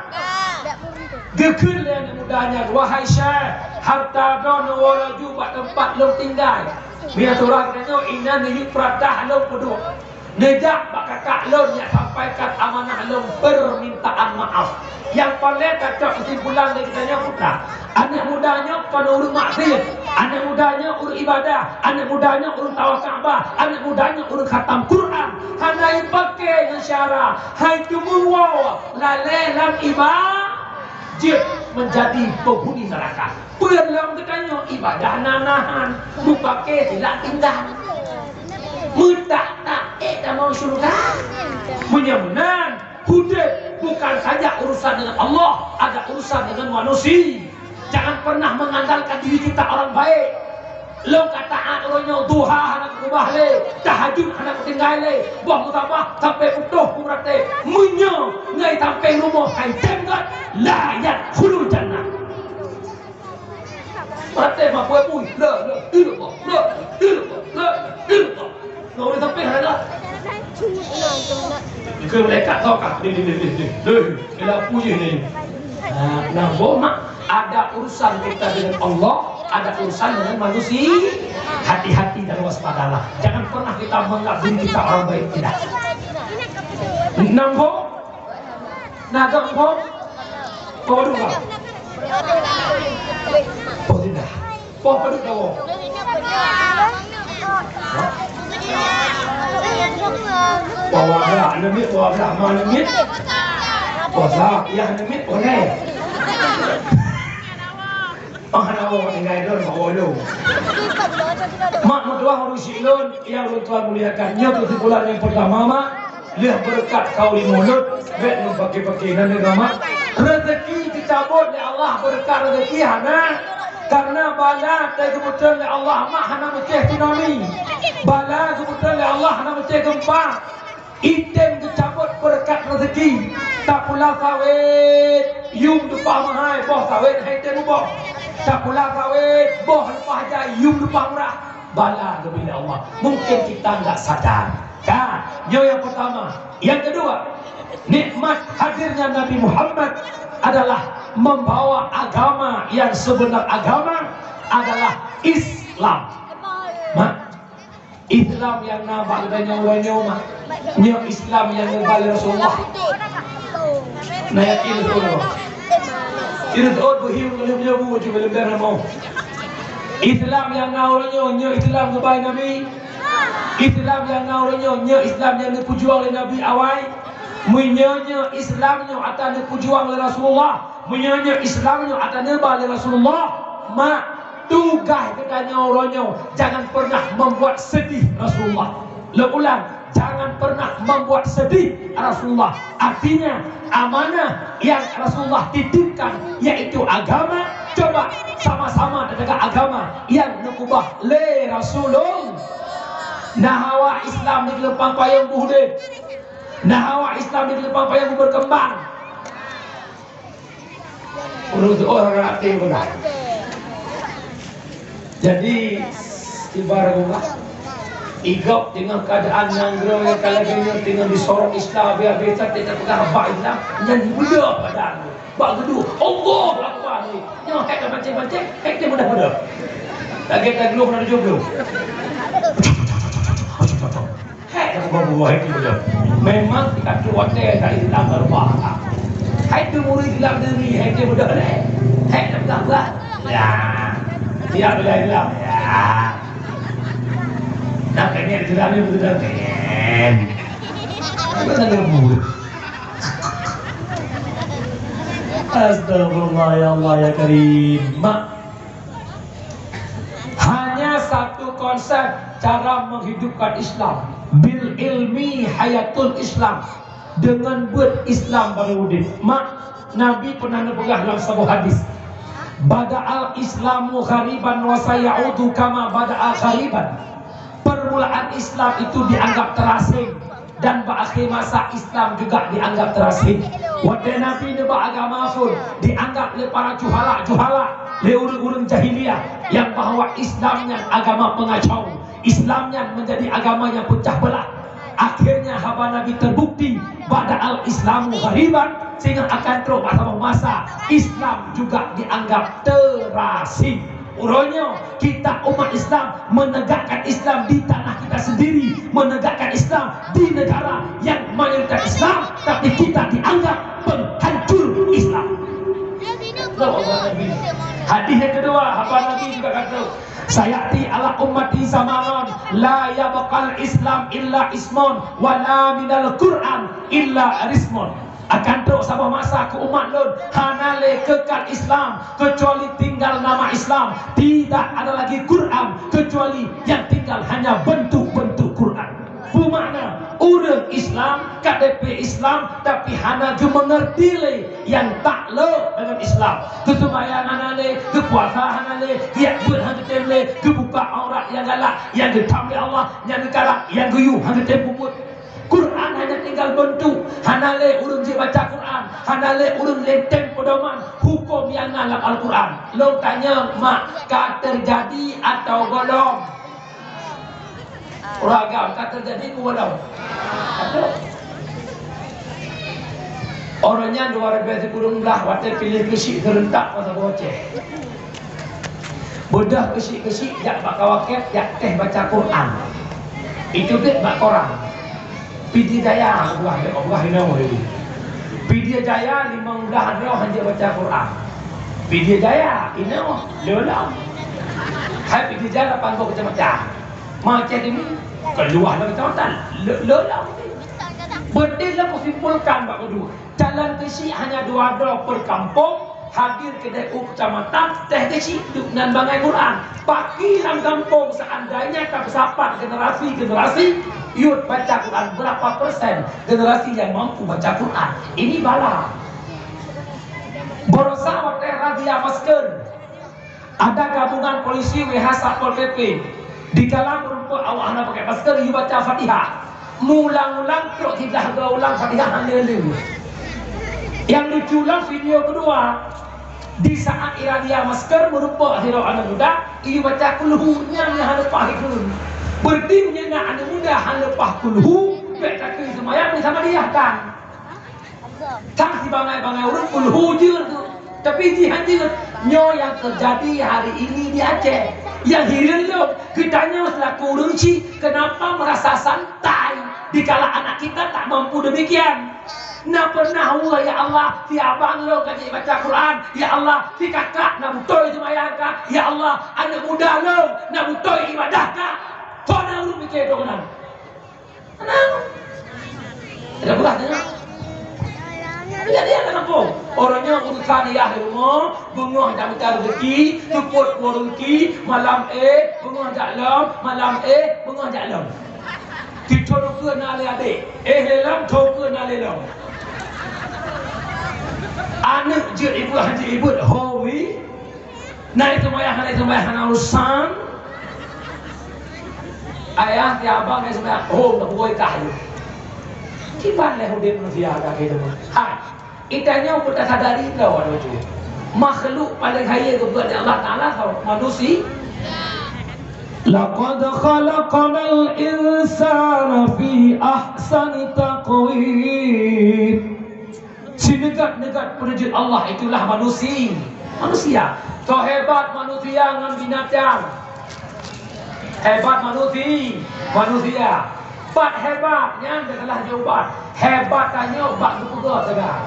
Geukheun lé aneuëk muda nyan, "Wahai Syekh, hareuta droeneuh woe laju bak teumpat lôn tinggai. Meunyoe atra geutanyoe inan neuyue peuratah lôn peuduek. Neujak bak kakak lôn nyang sampaikan amanah lôn peumintaan maaf." Nyang paleng tacok keusimpulan lé geutanyoe peue? Aneuëk muda nyoe kon ureuëng maksiet, aneuëk muda nyoe ureuëng ibadah, aneuëk muda nyoe ureuëng tawaf Ka'bah, aneuëk muda nyoe ureuëng khatam Quran. Hana ipaké ngon syara, hai teumeuwoe lalée lam iba-, jeuet menjadi penghuni neraka. Peue lom geutanyoe ibadah na nahan, meupaké silak tinggai. Meutak-tak ék tamong syeuruga. Meunyoe meunan, udeb Bukan saja urusan dengan Allah, ada urusan dengan manusia. Jangan pernah mengandalkan diri kita orang baik. Lôn ka taát uroe nyoe, duha hana kukeubah lé, tahajud hana kutinggai lé, boh meusaboh sampai putôh kumeuratéb. Meunyoe ngai sampai rumoh hai tem gét, la yadkhulul jannah. Maté mah pue pui. La, la, ilallah. La, ilallah. La, ilallah. Ngon ureueng sampai hana. Ke malaikat tokah. Ni, ni, ni, ni, ni. Ni, bila puji ni. Nah, nah, boh mak, ada urusan kita dengan Allah, ada urusan dengan manusia. Hati-hati dan waspadalah. Jangan pernah kita menganggap diri kita orang baik, tidak. Nambah. Na gam po? Po padum gam? Po sidah. Po padum dawa? Po wablah, neumit, po wablah, ma neumit. Po sa, yah neumit, po lhèe. Oh, hana woe tinggai lôn, mak woe lôn. Mak meutuah ureueng syik lôn, nyang lôn tuan muliakan. Nyoe keusimpulan nyang peurtama, mak. Lheueh beureukat kaul mulod, bèk lôn paké-paké nan agama. Rezeki teucabot lé Allah, beureukat rezeki hana. Karena bala teugeubeuteun lé Allah, mak, hana meucéh tsunami. Bala geubeuteun lé Allah, hana meucéh geumpa. Item geucabot beureukat rezeki. Tapula sawét, yum leupah meuhai, boh sawét hai tem muboh. Tapula sawét, boh leupah jai, yum leupah murah. Bala geubri lé Allah. Mungkin kita nggak sadar. Ka, nyoe nyang peurtama. Nyang keudua, nikmat hadirnya Nabi Muhammad adalah membawa agama yang sebenar agama adalah Islam. Mak, Islam nyang na bak geutanyoe uroe nyoe, mak. Nyoe Islam nyang neuba lé Rasulullah. Na yakin beutôi nyoe? Kira seuôt beuhiu ngon lheueh nyoe bu cuma leumbeng ramoh. Islam nyang na uroe nyoe, nyoe Islam geubai Nabi. Islam nyang na uroe nyoe, nyoe Islam nyang neupeujuang lé Nabi awai. Meunyoe nyoe Islam nyoe ata neupeujuang lé Rasulullah, meunyoe nyoe Islam nyoe ata neuba lé Rasulullah, mak, tugaih geutanyoe uroe nyoe jangan pernah membuat sedih Rasulullah. Lôn ulang, jangan pernah membuat sedih Rasulullah. Artinya, amanah yang Rasulullah titipkan, yaitu agama. Coba sama-sama tajaga agama yang neukeubah lé Rasulullah. Na hawa Islam di geulumpang payong beuhudép. Na hawa Islam di geulumpang payong beukeumbang. Ureueng seuôt hana até beuna. Jadi, ibarat geuh, i gob teungoh keuadaan nanggroe nyang ka lagèe nyoe teungoh jisorong Islam, biasa-biasa teungoh peugah bak Islam, nyan beudôh badan. Bak geuduek, Allahu Akbar ni. Nyoe hék ka pancéng-pancéng, hék ka mudah-mudah. Lagèe ka glôh na tujoh glôh. Hék ka buah-buah, hék ka mudah. Memang tingkat tu watèe ka Islam baru faham. Hék tu murid Islam diri, hék ka mudah lé. Hék ka mudah buat. Ya. Dia bela Islam. Ya. Nak kena Islam ni betul-betul. Apa nak buat? Astagfirullah, ya Allah, ya Karim. Mak, hanya satu konsep cara menghidupkan Islam. Bil ilmi hayatul Islam. Dengan buet Islam baru udép. Mak, Nabi pernah neupeugah dalam saboh hadis, "Bada'al Islamu ghariban wa sayaudu kama bada'a ghariban." Permulaan Islam itu dianggap terasing, dan bak akhé masa Islam juga dianggap terasing. Watèe Nabi neuba agama phon, dianggap lé para juhala-juhala, lé ureueng-ureueng jahiliyah, nyang bahwa Islam nyan agama pengacau, Islam nyan menjadi agama yang pecah belah. Akhirnya haba Nabi terbukti, "Bada'al Islamu ghariban," sehingga akan trok bak saboh masa Islam juga dianggap terasing. Uroe nyoe, kita umat Islam menegakkan Islam di tanah kita sendiri, menegakkan Islam di negara yang mayoritas Islam, tapi kita dianggap penghancur Islam. Hadis yang kedua, haba Nabi juga kata, "Sayati ala ummati zamanun la yabqal Islam illa ismun, wa la minal Qur'an illa rismun." Akan trok saboh masa keu umat lôn, hana lé kekal Islam, kecuali tinggal nama Islam. Tidak ada lagi Quran, kecuali yang tinggal hanya bentuk-bentuk Quran. Beumakna, Ureuëng Islam ka deupe Islam, tapi hana geumeungeurti lé nyang taklok deungon Islam. Geuseumayang hana lé, geupuasa hana lé, geujak beuet hana geutem lé, geubuka aurat nyang galak, nyang geutam lé Allah, nyang geukarat, nyang geuyue hana geutem peubuet. Quran hanya tinggal bentuk, hana lé ureuëng jibaca Quran, hana lé ureuëng lenteng pedoman huköm nyang na lam Al-Quran. Lôn tanyong, mak, ka teujadi atawa gohlom? Ureuëng agam ka teujadi peue lom? Uroe nyan dua ribèe sikureueng blah watèe piléh keuchik seurentak masa boh Aceh. Beudôh keuchik-keuchik jak bak kawakèt jak teh baca Quran. Itu pih bak koran. Pidie Jaya buah, buah inong tadi. Pidie Jaya limong blah droe hana baca Quran. Pidie Jaya inong lé lom. Hai Pidie Jaya lapan boh kecamatan. Macam ini, keluar dari kecamatan, le-, lelah. Beutôi lah kusimpulkan bak keudua. Calon keuchik hanya dua droe per kampung, hadir keudeh u kecamatan, teh keuchik duek nan bangai Quran. Paki lam kampung seandainya ka peusapat generasi-generasi, yot baca Quran, berapa persen generasi yang mampu baca Quran? Ini bala. Baroesa watèe razia masker. Ada gabungan polisi W H Satpol P P. Dikala meurumpok awak hana pakai masker, yue baca Fatihah. Meuulang-ulang trok siblah dua ulang Fatihah hana lé. Nyang lucu lom video keudua. Di saat irazia masker meurumpok sidroe aneuk muda, yue baca kulhu nyang hana leupah ikheun. Berarti meunyoe na aneuk muda hana leupah kulhu, bèk takheun seumayang, bisa madiah kan? Sang sibangai-bangai ureueng peuleuhu jeuet tu. Tapi jih han jeuet. Nyoe nyang teujadi hari ini di Aceh. Nyang hireuen lom, geutanyoe seulaku ureueng chik, keunapa meurasa santai dikala anak kita tak mampu demikian? Na peunah weueh, "Ya Allah, si abang lôn ka jibaca Quran. Ya Allah, si kakak na beutôi seumayang ka. Ya Allah, aneuk muda lôn na beutôi ibadah ka." Soe na ureueng mikir tu keunan? Ada beurah teuh. Lihat dia dalam kampung. Orang nyoe urusan yah rumoh, beungoh jak mita rezeki, seupôt kuah rezeki, malam éh, beungoh jak lom, malam éh, beungoh jak lom. Titho dikeue na lé adék, éh lé lom, tho keue na lé lom. Aneuk jeuet ibu, jeuet ibu, ho wi. Na seumayang, hana seumayang, hana urusan. Ayah, si abang, na seumayang, hom, na pukoi kah lé. Kiban lé udép manusia ka keudéh. Hai, geutanyoe pun tasadari droe laju. Makhluk paléng hayeu geubuet lé Allah Taala soe? Manusi-, "Laqad khalaqnal insana fi ahsani taqwim." Sineugét-neugét peuneujeuet Allah itulah manusi-, manusia. Soe hebat manusia ngon binatang? Hebat manusi-, manusia. Pat hebat nyan teulah jawaban. Hebat tanyoe bak geupeugah teuga.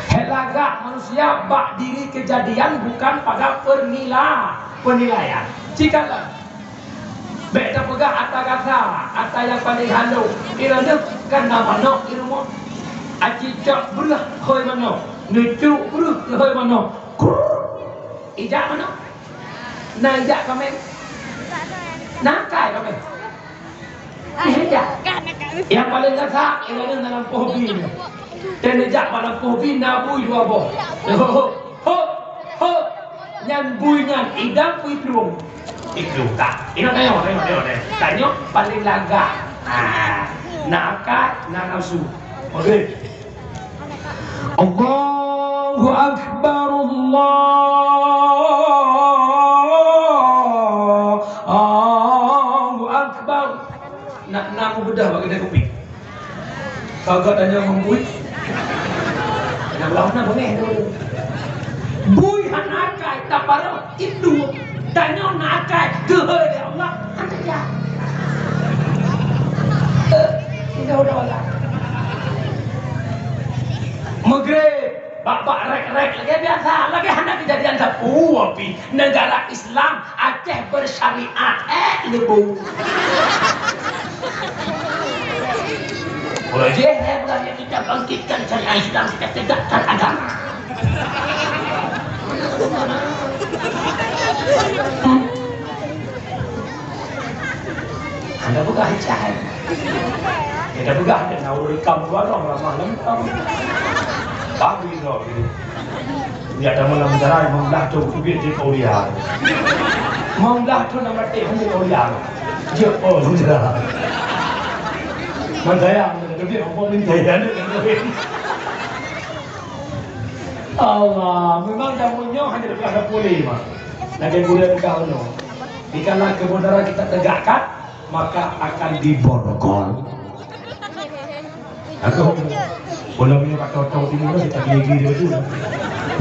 Hé lagak manusia bak diri keujadian bukan pada pernila-, penilaian. Cikalon. Bèk tapeugah ata gata, ata nyang paleng halôh. Ireuleuh kan na manok di rumoh. Aci cok breueh hôi manok, neucuk breueh keu hôi manok. Krrrr. Ijak manok. Na ijak kaméng? Na akai kaméng? Ijak. Nyang paleng gata, ireuleuh na lampôh bi. Teuneujak bak lampôh bi na bui dua boh. Ho, ho, ho, ho. Nyan bui nyan idang bui plueng. Itu tak. Ingat tengok, tengok, tengok, tengok. Tanyoe paling lagak. Ah, na akai, na nafsu. Okey. Allahu Akbar, Allahu Akbar. Nak, nak bedah bak kedai kopi. Kagak tanya membui. Nak belah mana bengeh tu? Bui hana akai, taparah itu. Tanyoe na akai, geuhôi lé Allah, hana jak. Eh, tidak ada Allah. Maghrib. Bak-bak rék-rék lagèe biasa, lagèe hana keujadian sapeue pih. Negara Islam Aceh bersyariat, eh, leubeh. Kalau dia, saya bilang, yang kita bangkitkan syariat Islam, kita tegakkan agama. Hmm. Anda buka hijai. Ka peugah deh, na ureueng kam dua droe ramah lam kam. Babi droe gitu. Ya, ada malam jalan, lima belas tu, tu biar dia kau dia. Lima belas tu nama teh, hanya kau dia. Dia, oh, sudah. Mandaya, dia, dia, dia, dia, dia. Allah, memang jameun nyoe hana teupeugah sapeue lé, mak. Lagèe gurèe peugah nyoe, dikala kebenaran kita tegakkan, maka akan diborgol. Aduh, bola minyak atau tong timun tu kita gigi dia tu.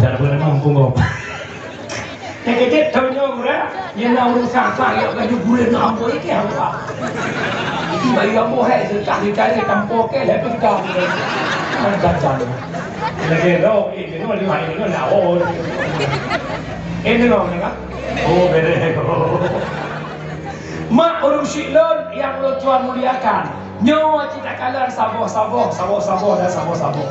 Dah boleh mampu kau. Nyang keubiet tanyoe gurèe, nyang na ureueng sah-sah, ya, baju gurèe na ambo ikeu hamba. Jadi, baju ambo hai, seutah dicari tampo ke, lepas tu dah. Kan jajan. Lagèe roh, eh, tengok, tengok, tengok, nak, oh. Eh, tengok, tengok. Oh, beres. Mak ureueng syik lôn nyang ulôn tuan muliakan. Nyoe cit takalon saboh-saboh, saboh-saboh dan saboh-saboh.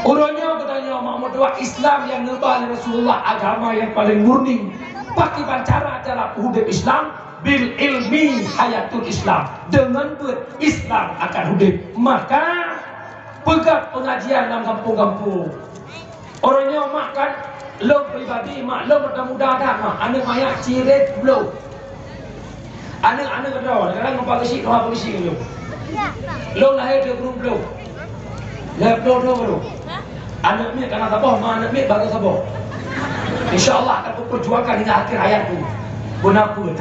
Uroe nyoe geutanyoe mak meutuah Islam nyang neuba lé Rasulullah, agama nyang paleng murni. Pakriban cara-cara udép Islam, bil ilmi hayatul Islam. Deungon beuet Islam akan udép. Maka, peugöt pengajian lam gampông-gampông. Uroe nyoe mak kan, lôn pribadi mak lôn muda-muda that mak, aneuk manyak cirét ploh. Aneuk-aneuk droe, kadang ngon polisi, dua polisi lôn. Lôn lahé dua puluh ploh. Lhèe ploh dua baru. Aneuk miet ka na saboh, ma aneuk miet baru saboh. Insya Allah akan kuperjuangkan hingga akhir hayatku. Beuna peue?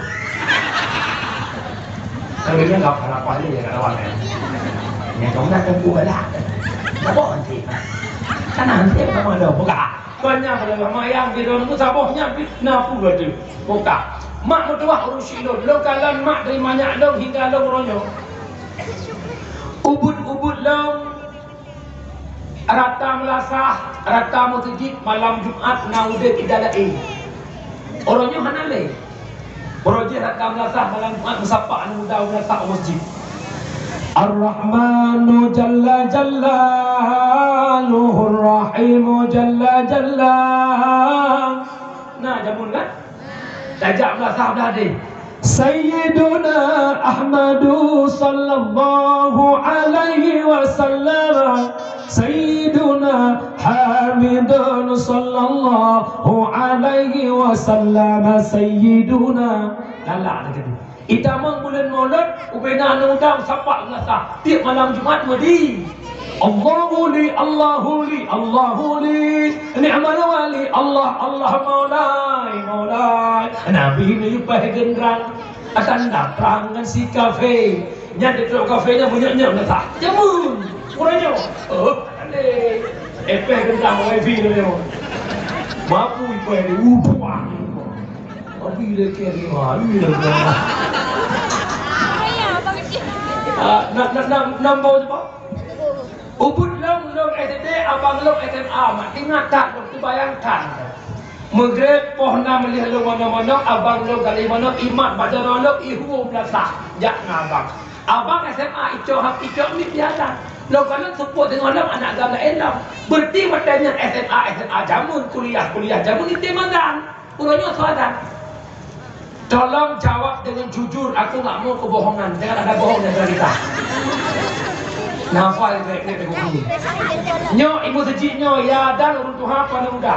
Kalau dia enggak apa-apa dia, ya, kawan, ya. Yang kau nak tempuh lah. Saboh nanti. Kan nanti sama ada buka. Banyak kalau mak yang di dalam tu saboh nyan, na peue tu. Buka. Mak meutuah ureueng syik lôn. Lôn kalon mak dari manyak lôn hingga lôn uroe nyoe. Ubit-ubit lôn rata meulasah, rata meuseujid malam Jumat na udép idala'i. Uroe nyoe hana lé. Uroe jih rata meulasah malam Jumat meusapat aneuk muda meulasah u masjid. Ar-Rahmanu jalla jalaluhu, Ar-Rahimu jalla jalaluhu. Nah, jameun kan? Tajak meulasah blah deh. Sayyiduna Ahmadu sallallahu alaihi wasallam. Sayyiduna Hamidun sallallahu alaihi wasallam. Sayyiduna. Galak dah kata. Itamong buleuen Maulud, ubena aneuk muda meusapat meulasah. Tiep malam Jumat meudi. Allahu li, Allahu li, Allahu li. Ni'mal wali, Allah, Allah maulai, maulai. Nabi neuyue paih geundrang. Akan datang ngon si kafé. Nyan di trok kafé nyan meunyoe-nyoe meulasah. Jameun. Uroe nyoe. Oh, alé. Eh, paih geundrang wifi nyoe. Mapu ipai ni, upuan. Abi lé keu lima, iya. Ah, na, na, na, nambah tu, Pak. Ubit lôn, lôn S D, abang lôn S M A, mak ingat that, lôn tu bayangkan. Maghrib poh nam lheuh lôn manoe-manoe, abang lôn kali manoe, imat bak jaroe lôn, ihu meulasah, jak ngon abang. Abang S M A, icok hap, icok mit biasa. Lôn kalon seupôt deungon lôn aneuk agam laén lom. Berarti watèe nyan S M A, S M A jameun, kuliah, kuliah jameun, item agam. Uroe nyoe soalan. Tolong jawab dengan jujur, aku nggak mau kebohongan. Jangan ada bohong di antara kita. Nafal baik-baik aku. Nyoe ibu sejik nyoe, ya dan ureueng tuha apa aneuk muda?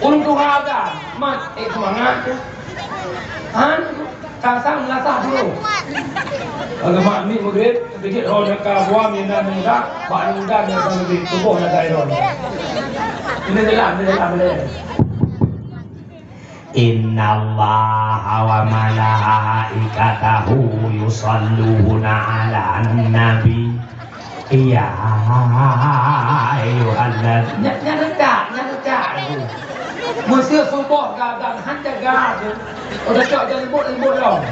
Ureueng tuha ada. Mat, eh, semangat tu. Han, kasam lasah dulu. Agama ni maghrib, sedikit roh nyaka buah mina muda, bak muda nyaka lebih tubuh nyaka iron. Ini jelas, ini jelas, ini jelas. Innallaha wa malaikatahu yusalluna 'alan nabi. Iya, ayyuhallaz-, nyan, nyan reutak, nyan reutak. Meuseu suboh gadan han jaga tu. Udah cok jan lembut-lembut lom.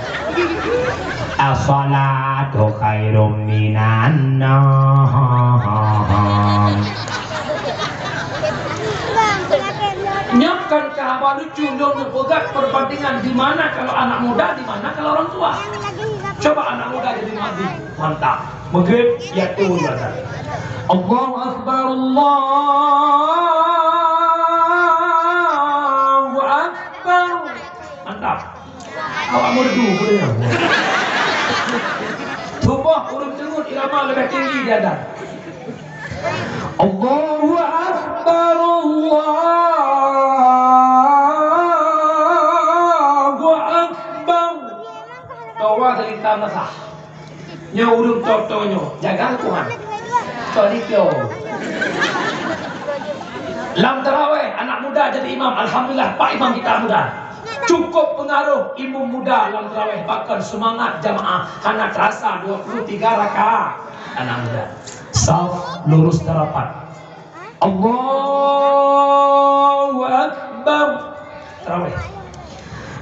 As-salatu khairum minan naum. Nyoe kan ka haba lucu, lôn neupeugah perbandingan di mana kalau anak muda, di mana kalau orang tua. Coba anak muda jadi muadzin. Mantap. Maghrib, ya, turun azan. Allahu Akbar, Allahu Akbar. Mantap. Awak merdu boleh. Subuh Irama leubeh tinggi di adan. Allahu Akbar, Allahu Akbar. Towa seulintang basah. Nyoe ureueng toto nyoe, jaga Tuhan. Sorry, kyo. Lam taraweh, anak muda jadi imam. Alhamdulillah, pak imam kita muda. Cukup pengaruh imum muda lam taraweh, bahkan semangat jamaah hana terasa dua puluh tiga rakaat. Anak muda. Saf lurus dan rapat. Allahu Akbar. Taraweh.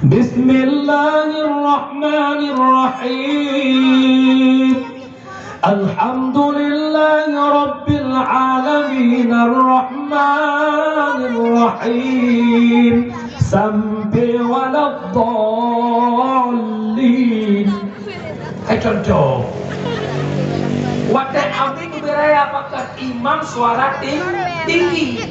Bismillahirrahmanirrahim. Alhamdulillahi Rabbil Alamin, Ar-Rahmanir Rahim, sampai waladdallin. Hai contoh. Watèe amin beu raya pakat imam suara ting-, tinggi.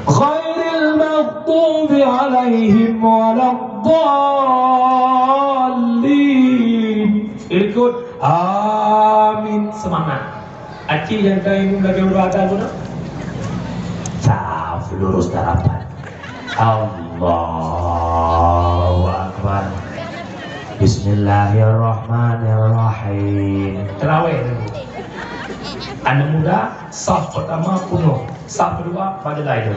Ghairil maghdubi alaihim waladdallin. Ikut. Amin. Semangat. Aci nyang ka imum lagèe ureueng adan bunoe. Saf lurus dan rapat. Allahu Akbar. Bismillahirrahmanirrahim. Taraweh. Aneuk muda, saf pertama penuh, saf kedua pada lain.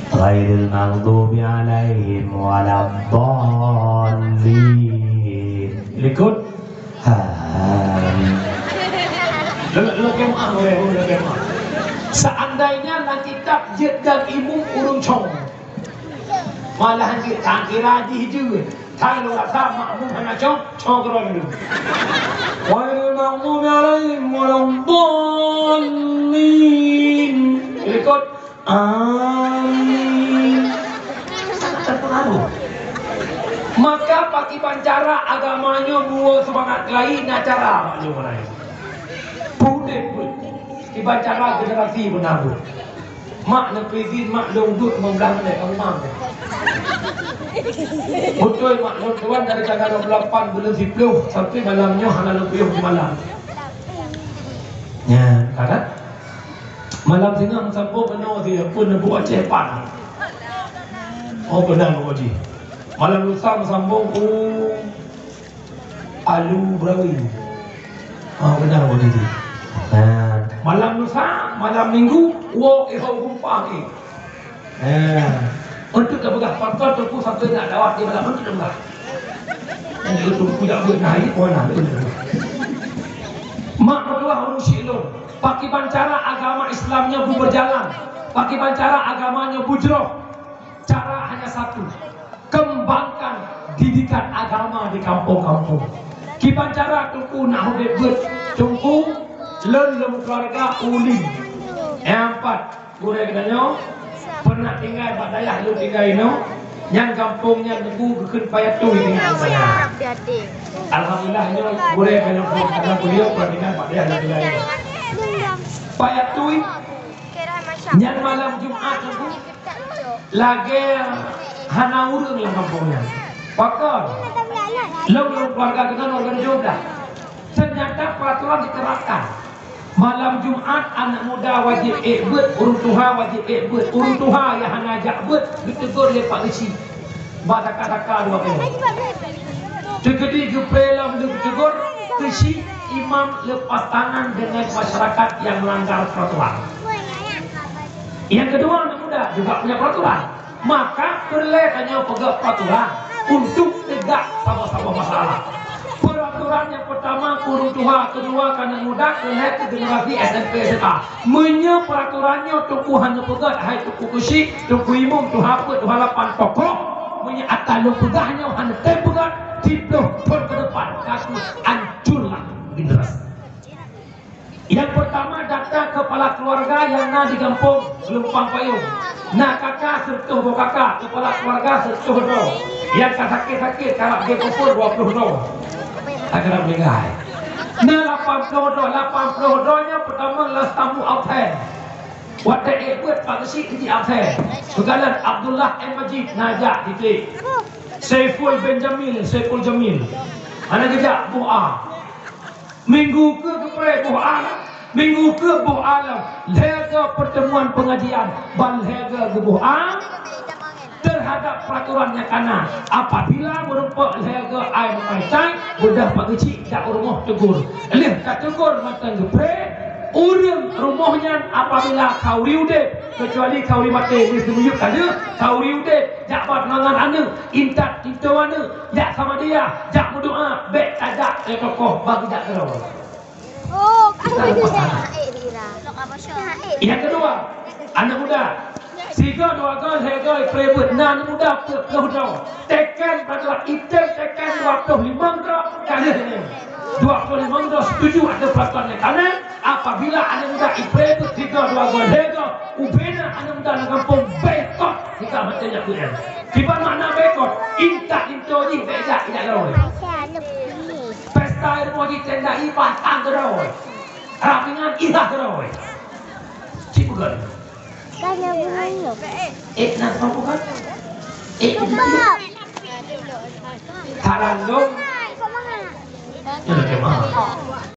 Ghairil maghdubi alaihim waladdallin. Likot. Amin. Leulat, leulat kemah, leulat kemah. Seandainya lam kitab jeuet dan imum ureueng cong, malahan jeuet tangkira jih jeuet. Hai lôn rasa makmum hana cong, cong keudroe dulu. Ghairil maghdubi alaihim waladdallin. Likot. Amin. Sangat terpengaruh. Maka pakiban cara agama nyoe buwoe seumangat laén na cara nyoe laén. Peudeh pun. Kiban cara generasi beuna buet. Mak neupeuizin mak lôn duek limong blah menit ka rumah. Beutôi mak lôn tuan dari tanggal dua puluh lapan buleuen siplôh sampai malam nyoe hana lôn piôh di malam. Nyan, ka kan? Malam singoh meusambông keunoe si pun neubuk Aceh Pan. Oh, beuna buet jih. Malam lusa meusambông u Alu Berawi. Oh, beuna buet jih. Nah, malam lusa, malam minggu, woe ihou gumpang ih. Eh, untuk dah peugah pakon Teungku sampai nak dakwah di malam untuk dah peugah. Yang itu Teungku jak buat naik pun nak buat. Mak meutuah ureueng syik lôn, pakiban cara agama Islam nyoe beujalan, pakiban cara agama nyoe bujroh. Cara hanya satu, kembangkan didikan agama di kampung-kampung. Kiban cara Teungku nak udép beuet, Teungku lôn lôn keuluwarga Uli. Nyang pat, gurèe geutanyoe pernah tinggai bak dayah lôn tinggai inoe, nyang gampông nyan Teungku geukheun Payatui tinggai di sana. Alhamdulillah nyoe gurèe geutanyoe pun, karena beliau pernah tinggai bak dayah lôn tinggai inoe. Payatui nyan malam Jumat Teungku lagèe hana ureueng lam gampông nyan. Pakon? Lôn lôn keuluwarga geutanyoe ureueng jôb dah. Ternyata peraturan diterapkan. Malam Jumat, aneuk muda wajéb ék beuet, ureueng tuha wajéb ék beuet. Ureueng tuha nyang hana jak beuet, geuteugor lé Pak Geuchik bak daka-daka dua kali. Teukeudi geupreh lom lheueh geuteugor, keuchik imam lepas tangan deungon masyarakat nyang meulanggar peraturan. Nyang keudua, aneuk muda juga punya peraturan. Maka peureulèe tanyoe peugöt peraturan untuk teugak saboh-saboh masalah. Peraturan nyang peurtama keu ureueng tuha, keudua keu aneuk muda, keulhèe keu generasi S M P S M A. Meunyoe peraturan nyoe Teungku hana peugöt, hai Teungku Keuchik, Teungku Imum, Tuha Peuet, Tuha Lapan, tokoh, meunyoe ata lôn peugah nyoe hana tem peugöt, siplôh thôn keudepan ka hancurlah generasi. Nyang peurtama, data keupala keuluwarga nyang na di gampông Geulumpang Payông. Na kaka sireutôh boh kaka, keupala keuluwarga sireutôh droe. Nyang ka sakét-sakét karab geupeupôn dua ploh droe. Ka karab meuninggai. Na lapan ploh droe, lapan ploh droe nyan peurtama Lastamu Absen. Watèe ék beuet Pak Geuchik jih absen. Peukalon Abdullah M Majid na jak titik. Saiful Benjamin, Saiful Jamil. Hana geujak boh A. Minggu keu geupreh boh a, minggu keu boh a lom. Lhèe go pertemuan pengajian, ban lhèe go geuboh a terhadap peraturan nyang kana. Apabila meurumpok lhèe go ai meukai-kai, beudoh pageuchik jak u rumoh tegur. Lheuh ka tegur mantong geupreh, ureueng rumoh nyan apabila khauri udeb, keucuali khauri maté, di seumiyueb ka lheueh, khauri udeb, jak bak mangat aneuk, intat linto aneuk, jak Samadiyah, jak meudoa, bèk tajak lé tokoh bagi jak keudroe. Oh, kita lepas tangan. Yang kedua, anak muda. Sigo, dua go, lhèe go, private. Nah, anak muda peuet ploh droe. Teken, peraturan item teken dua ploh limong droe. Kali ini. Dua ploh limong droe setuju ada peraturan yang kana. Apabila anak muda iprivate, sigo, dua go, lhèe go, ubena anak muda lam kampung boikot. Kita macam nyan tu, ya. Kiban makna boikot? Intat linto jih bèk jak, jak keudroe. Pesta rumoh jih tenda ié pantang keudroe. Rapingan ilah keudroe. Cit peugah. Tanya bunyi. Eh, nak apa bukan? Eh, Tarandong. Ini jemaah.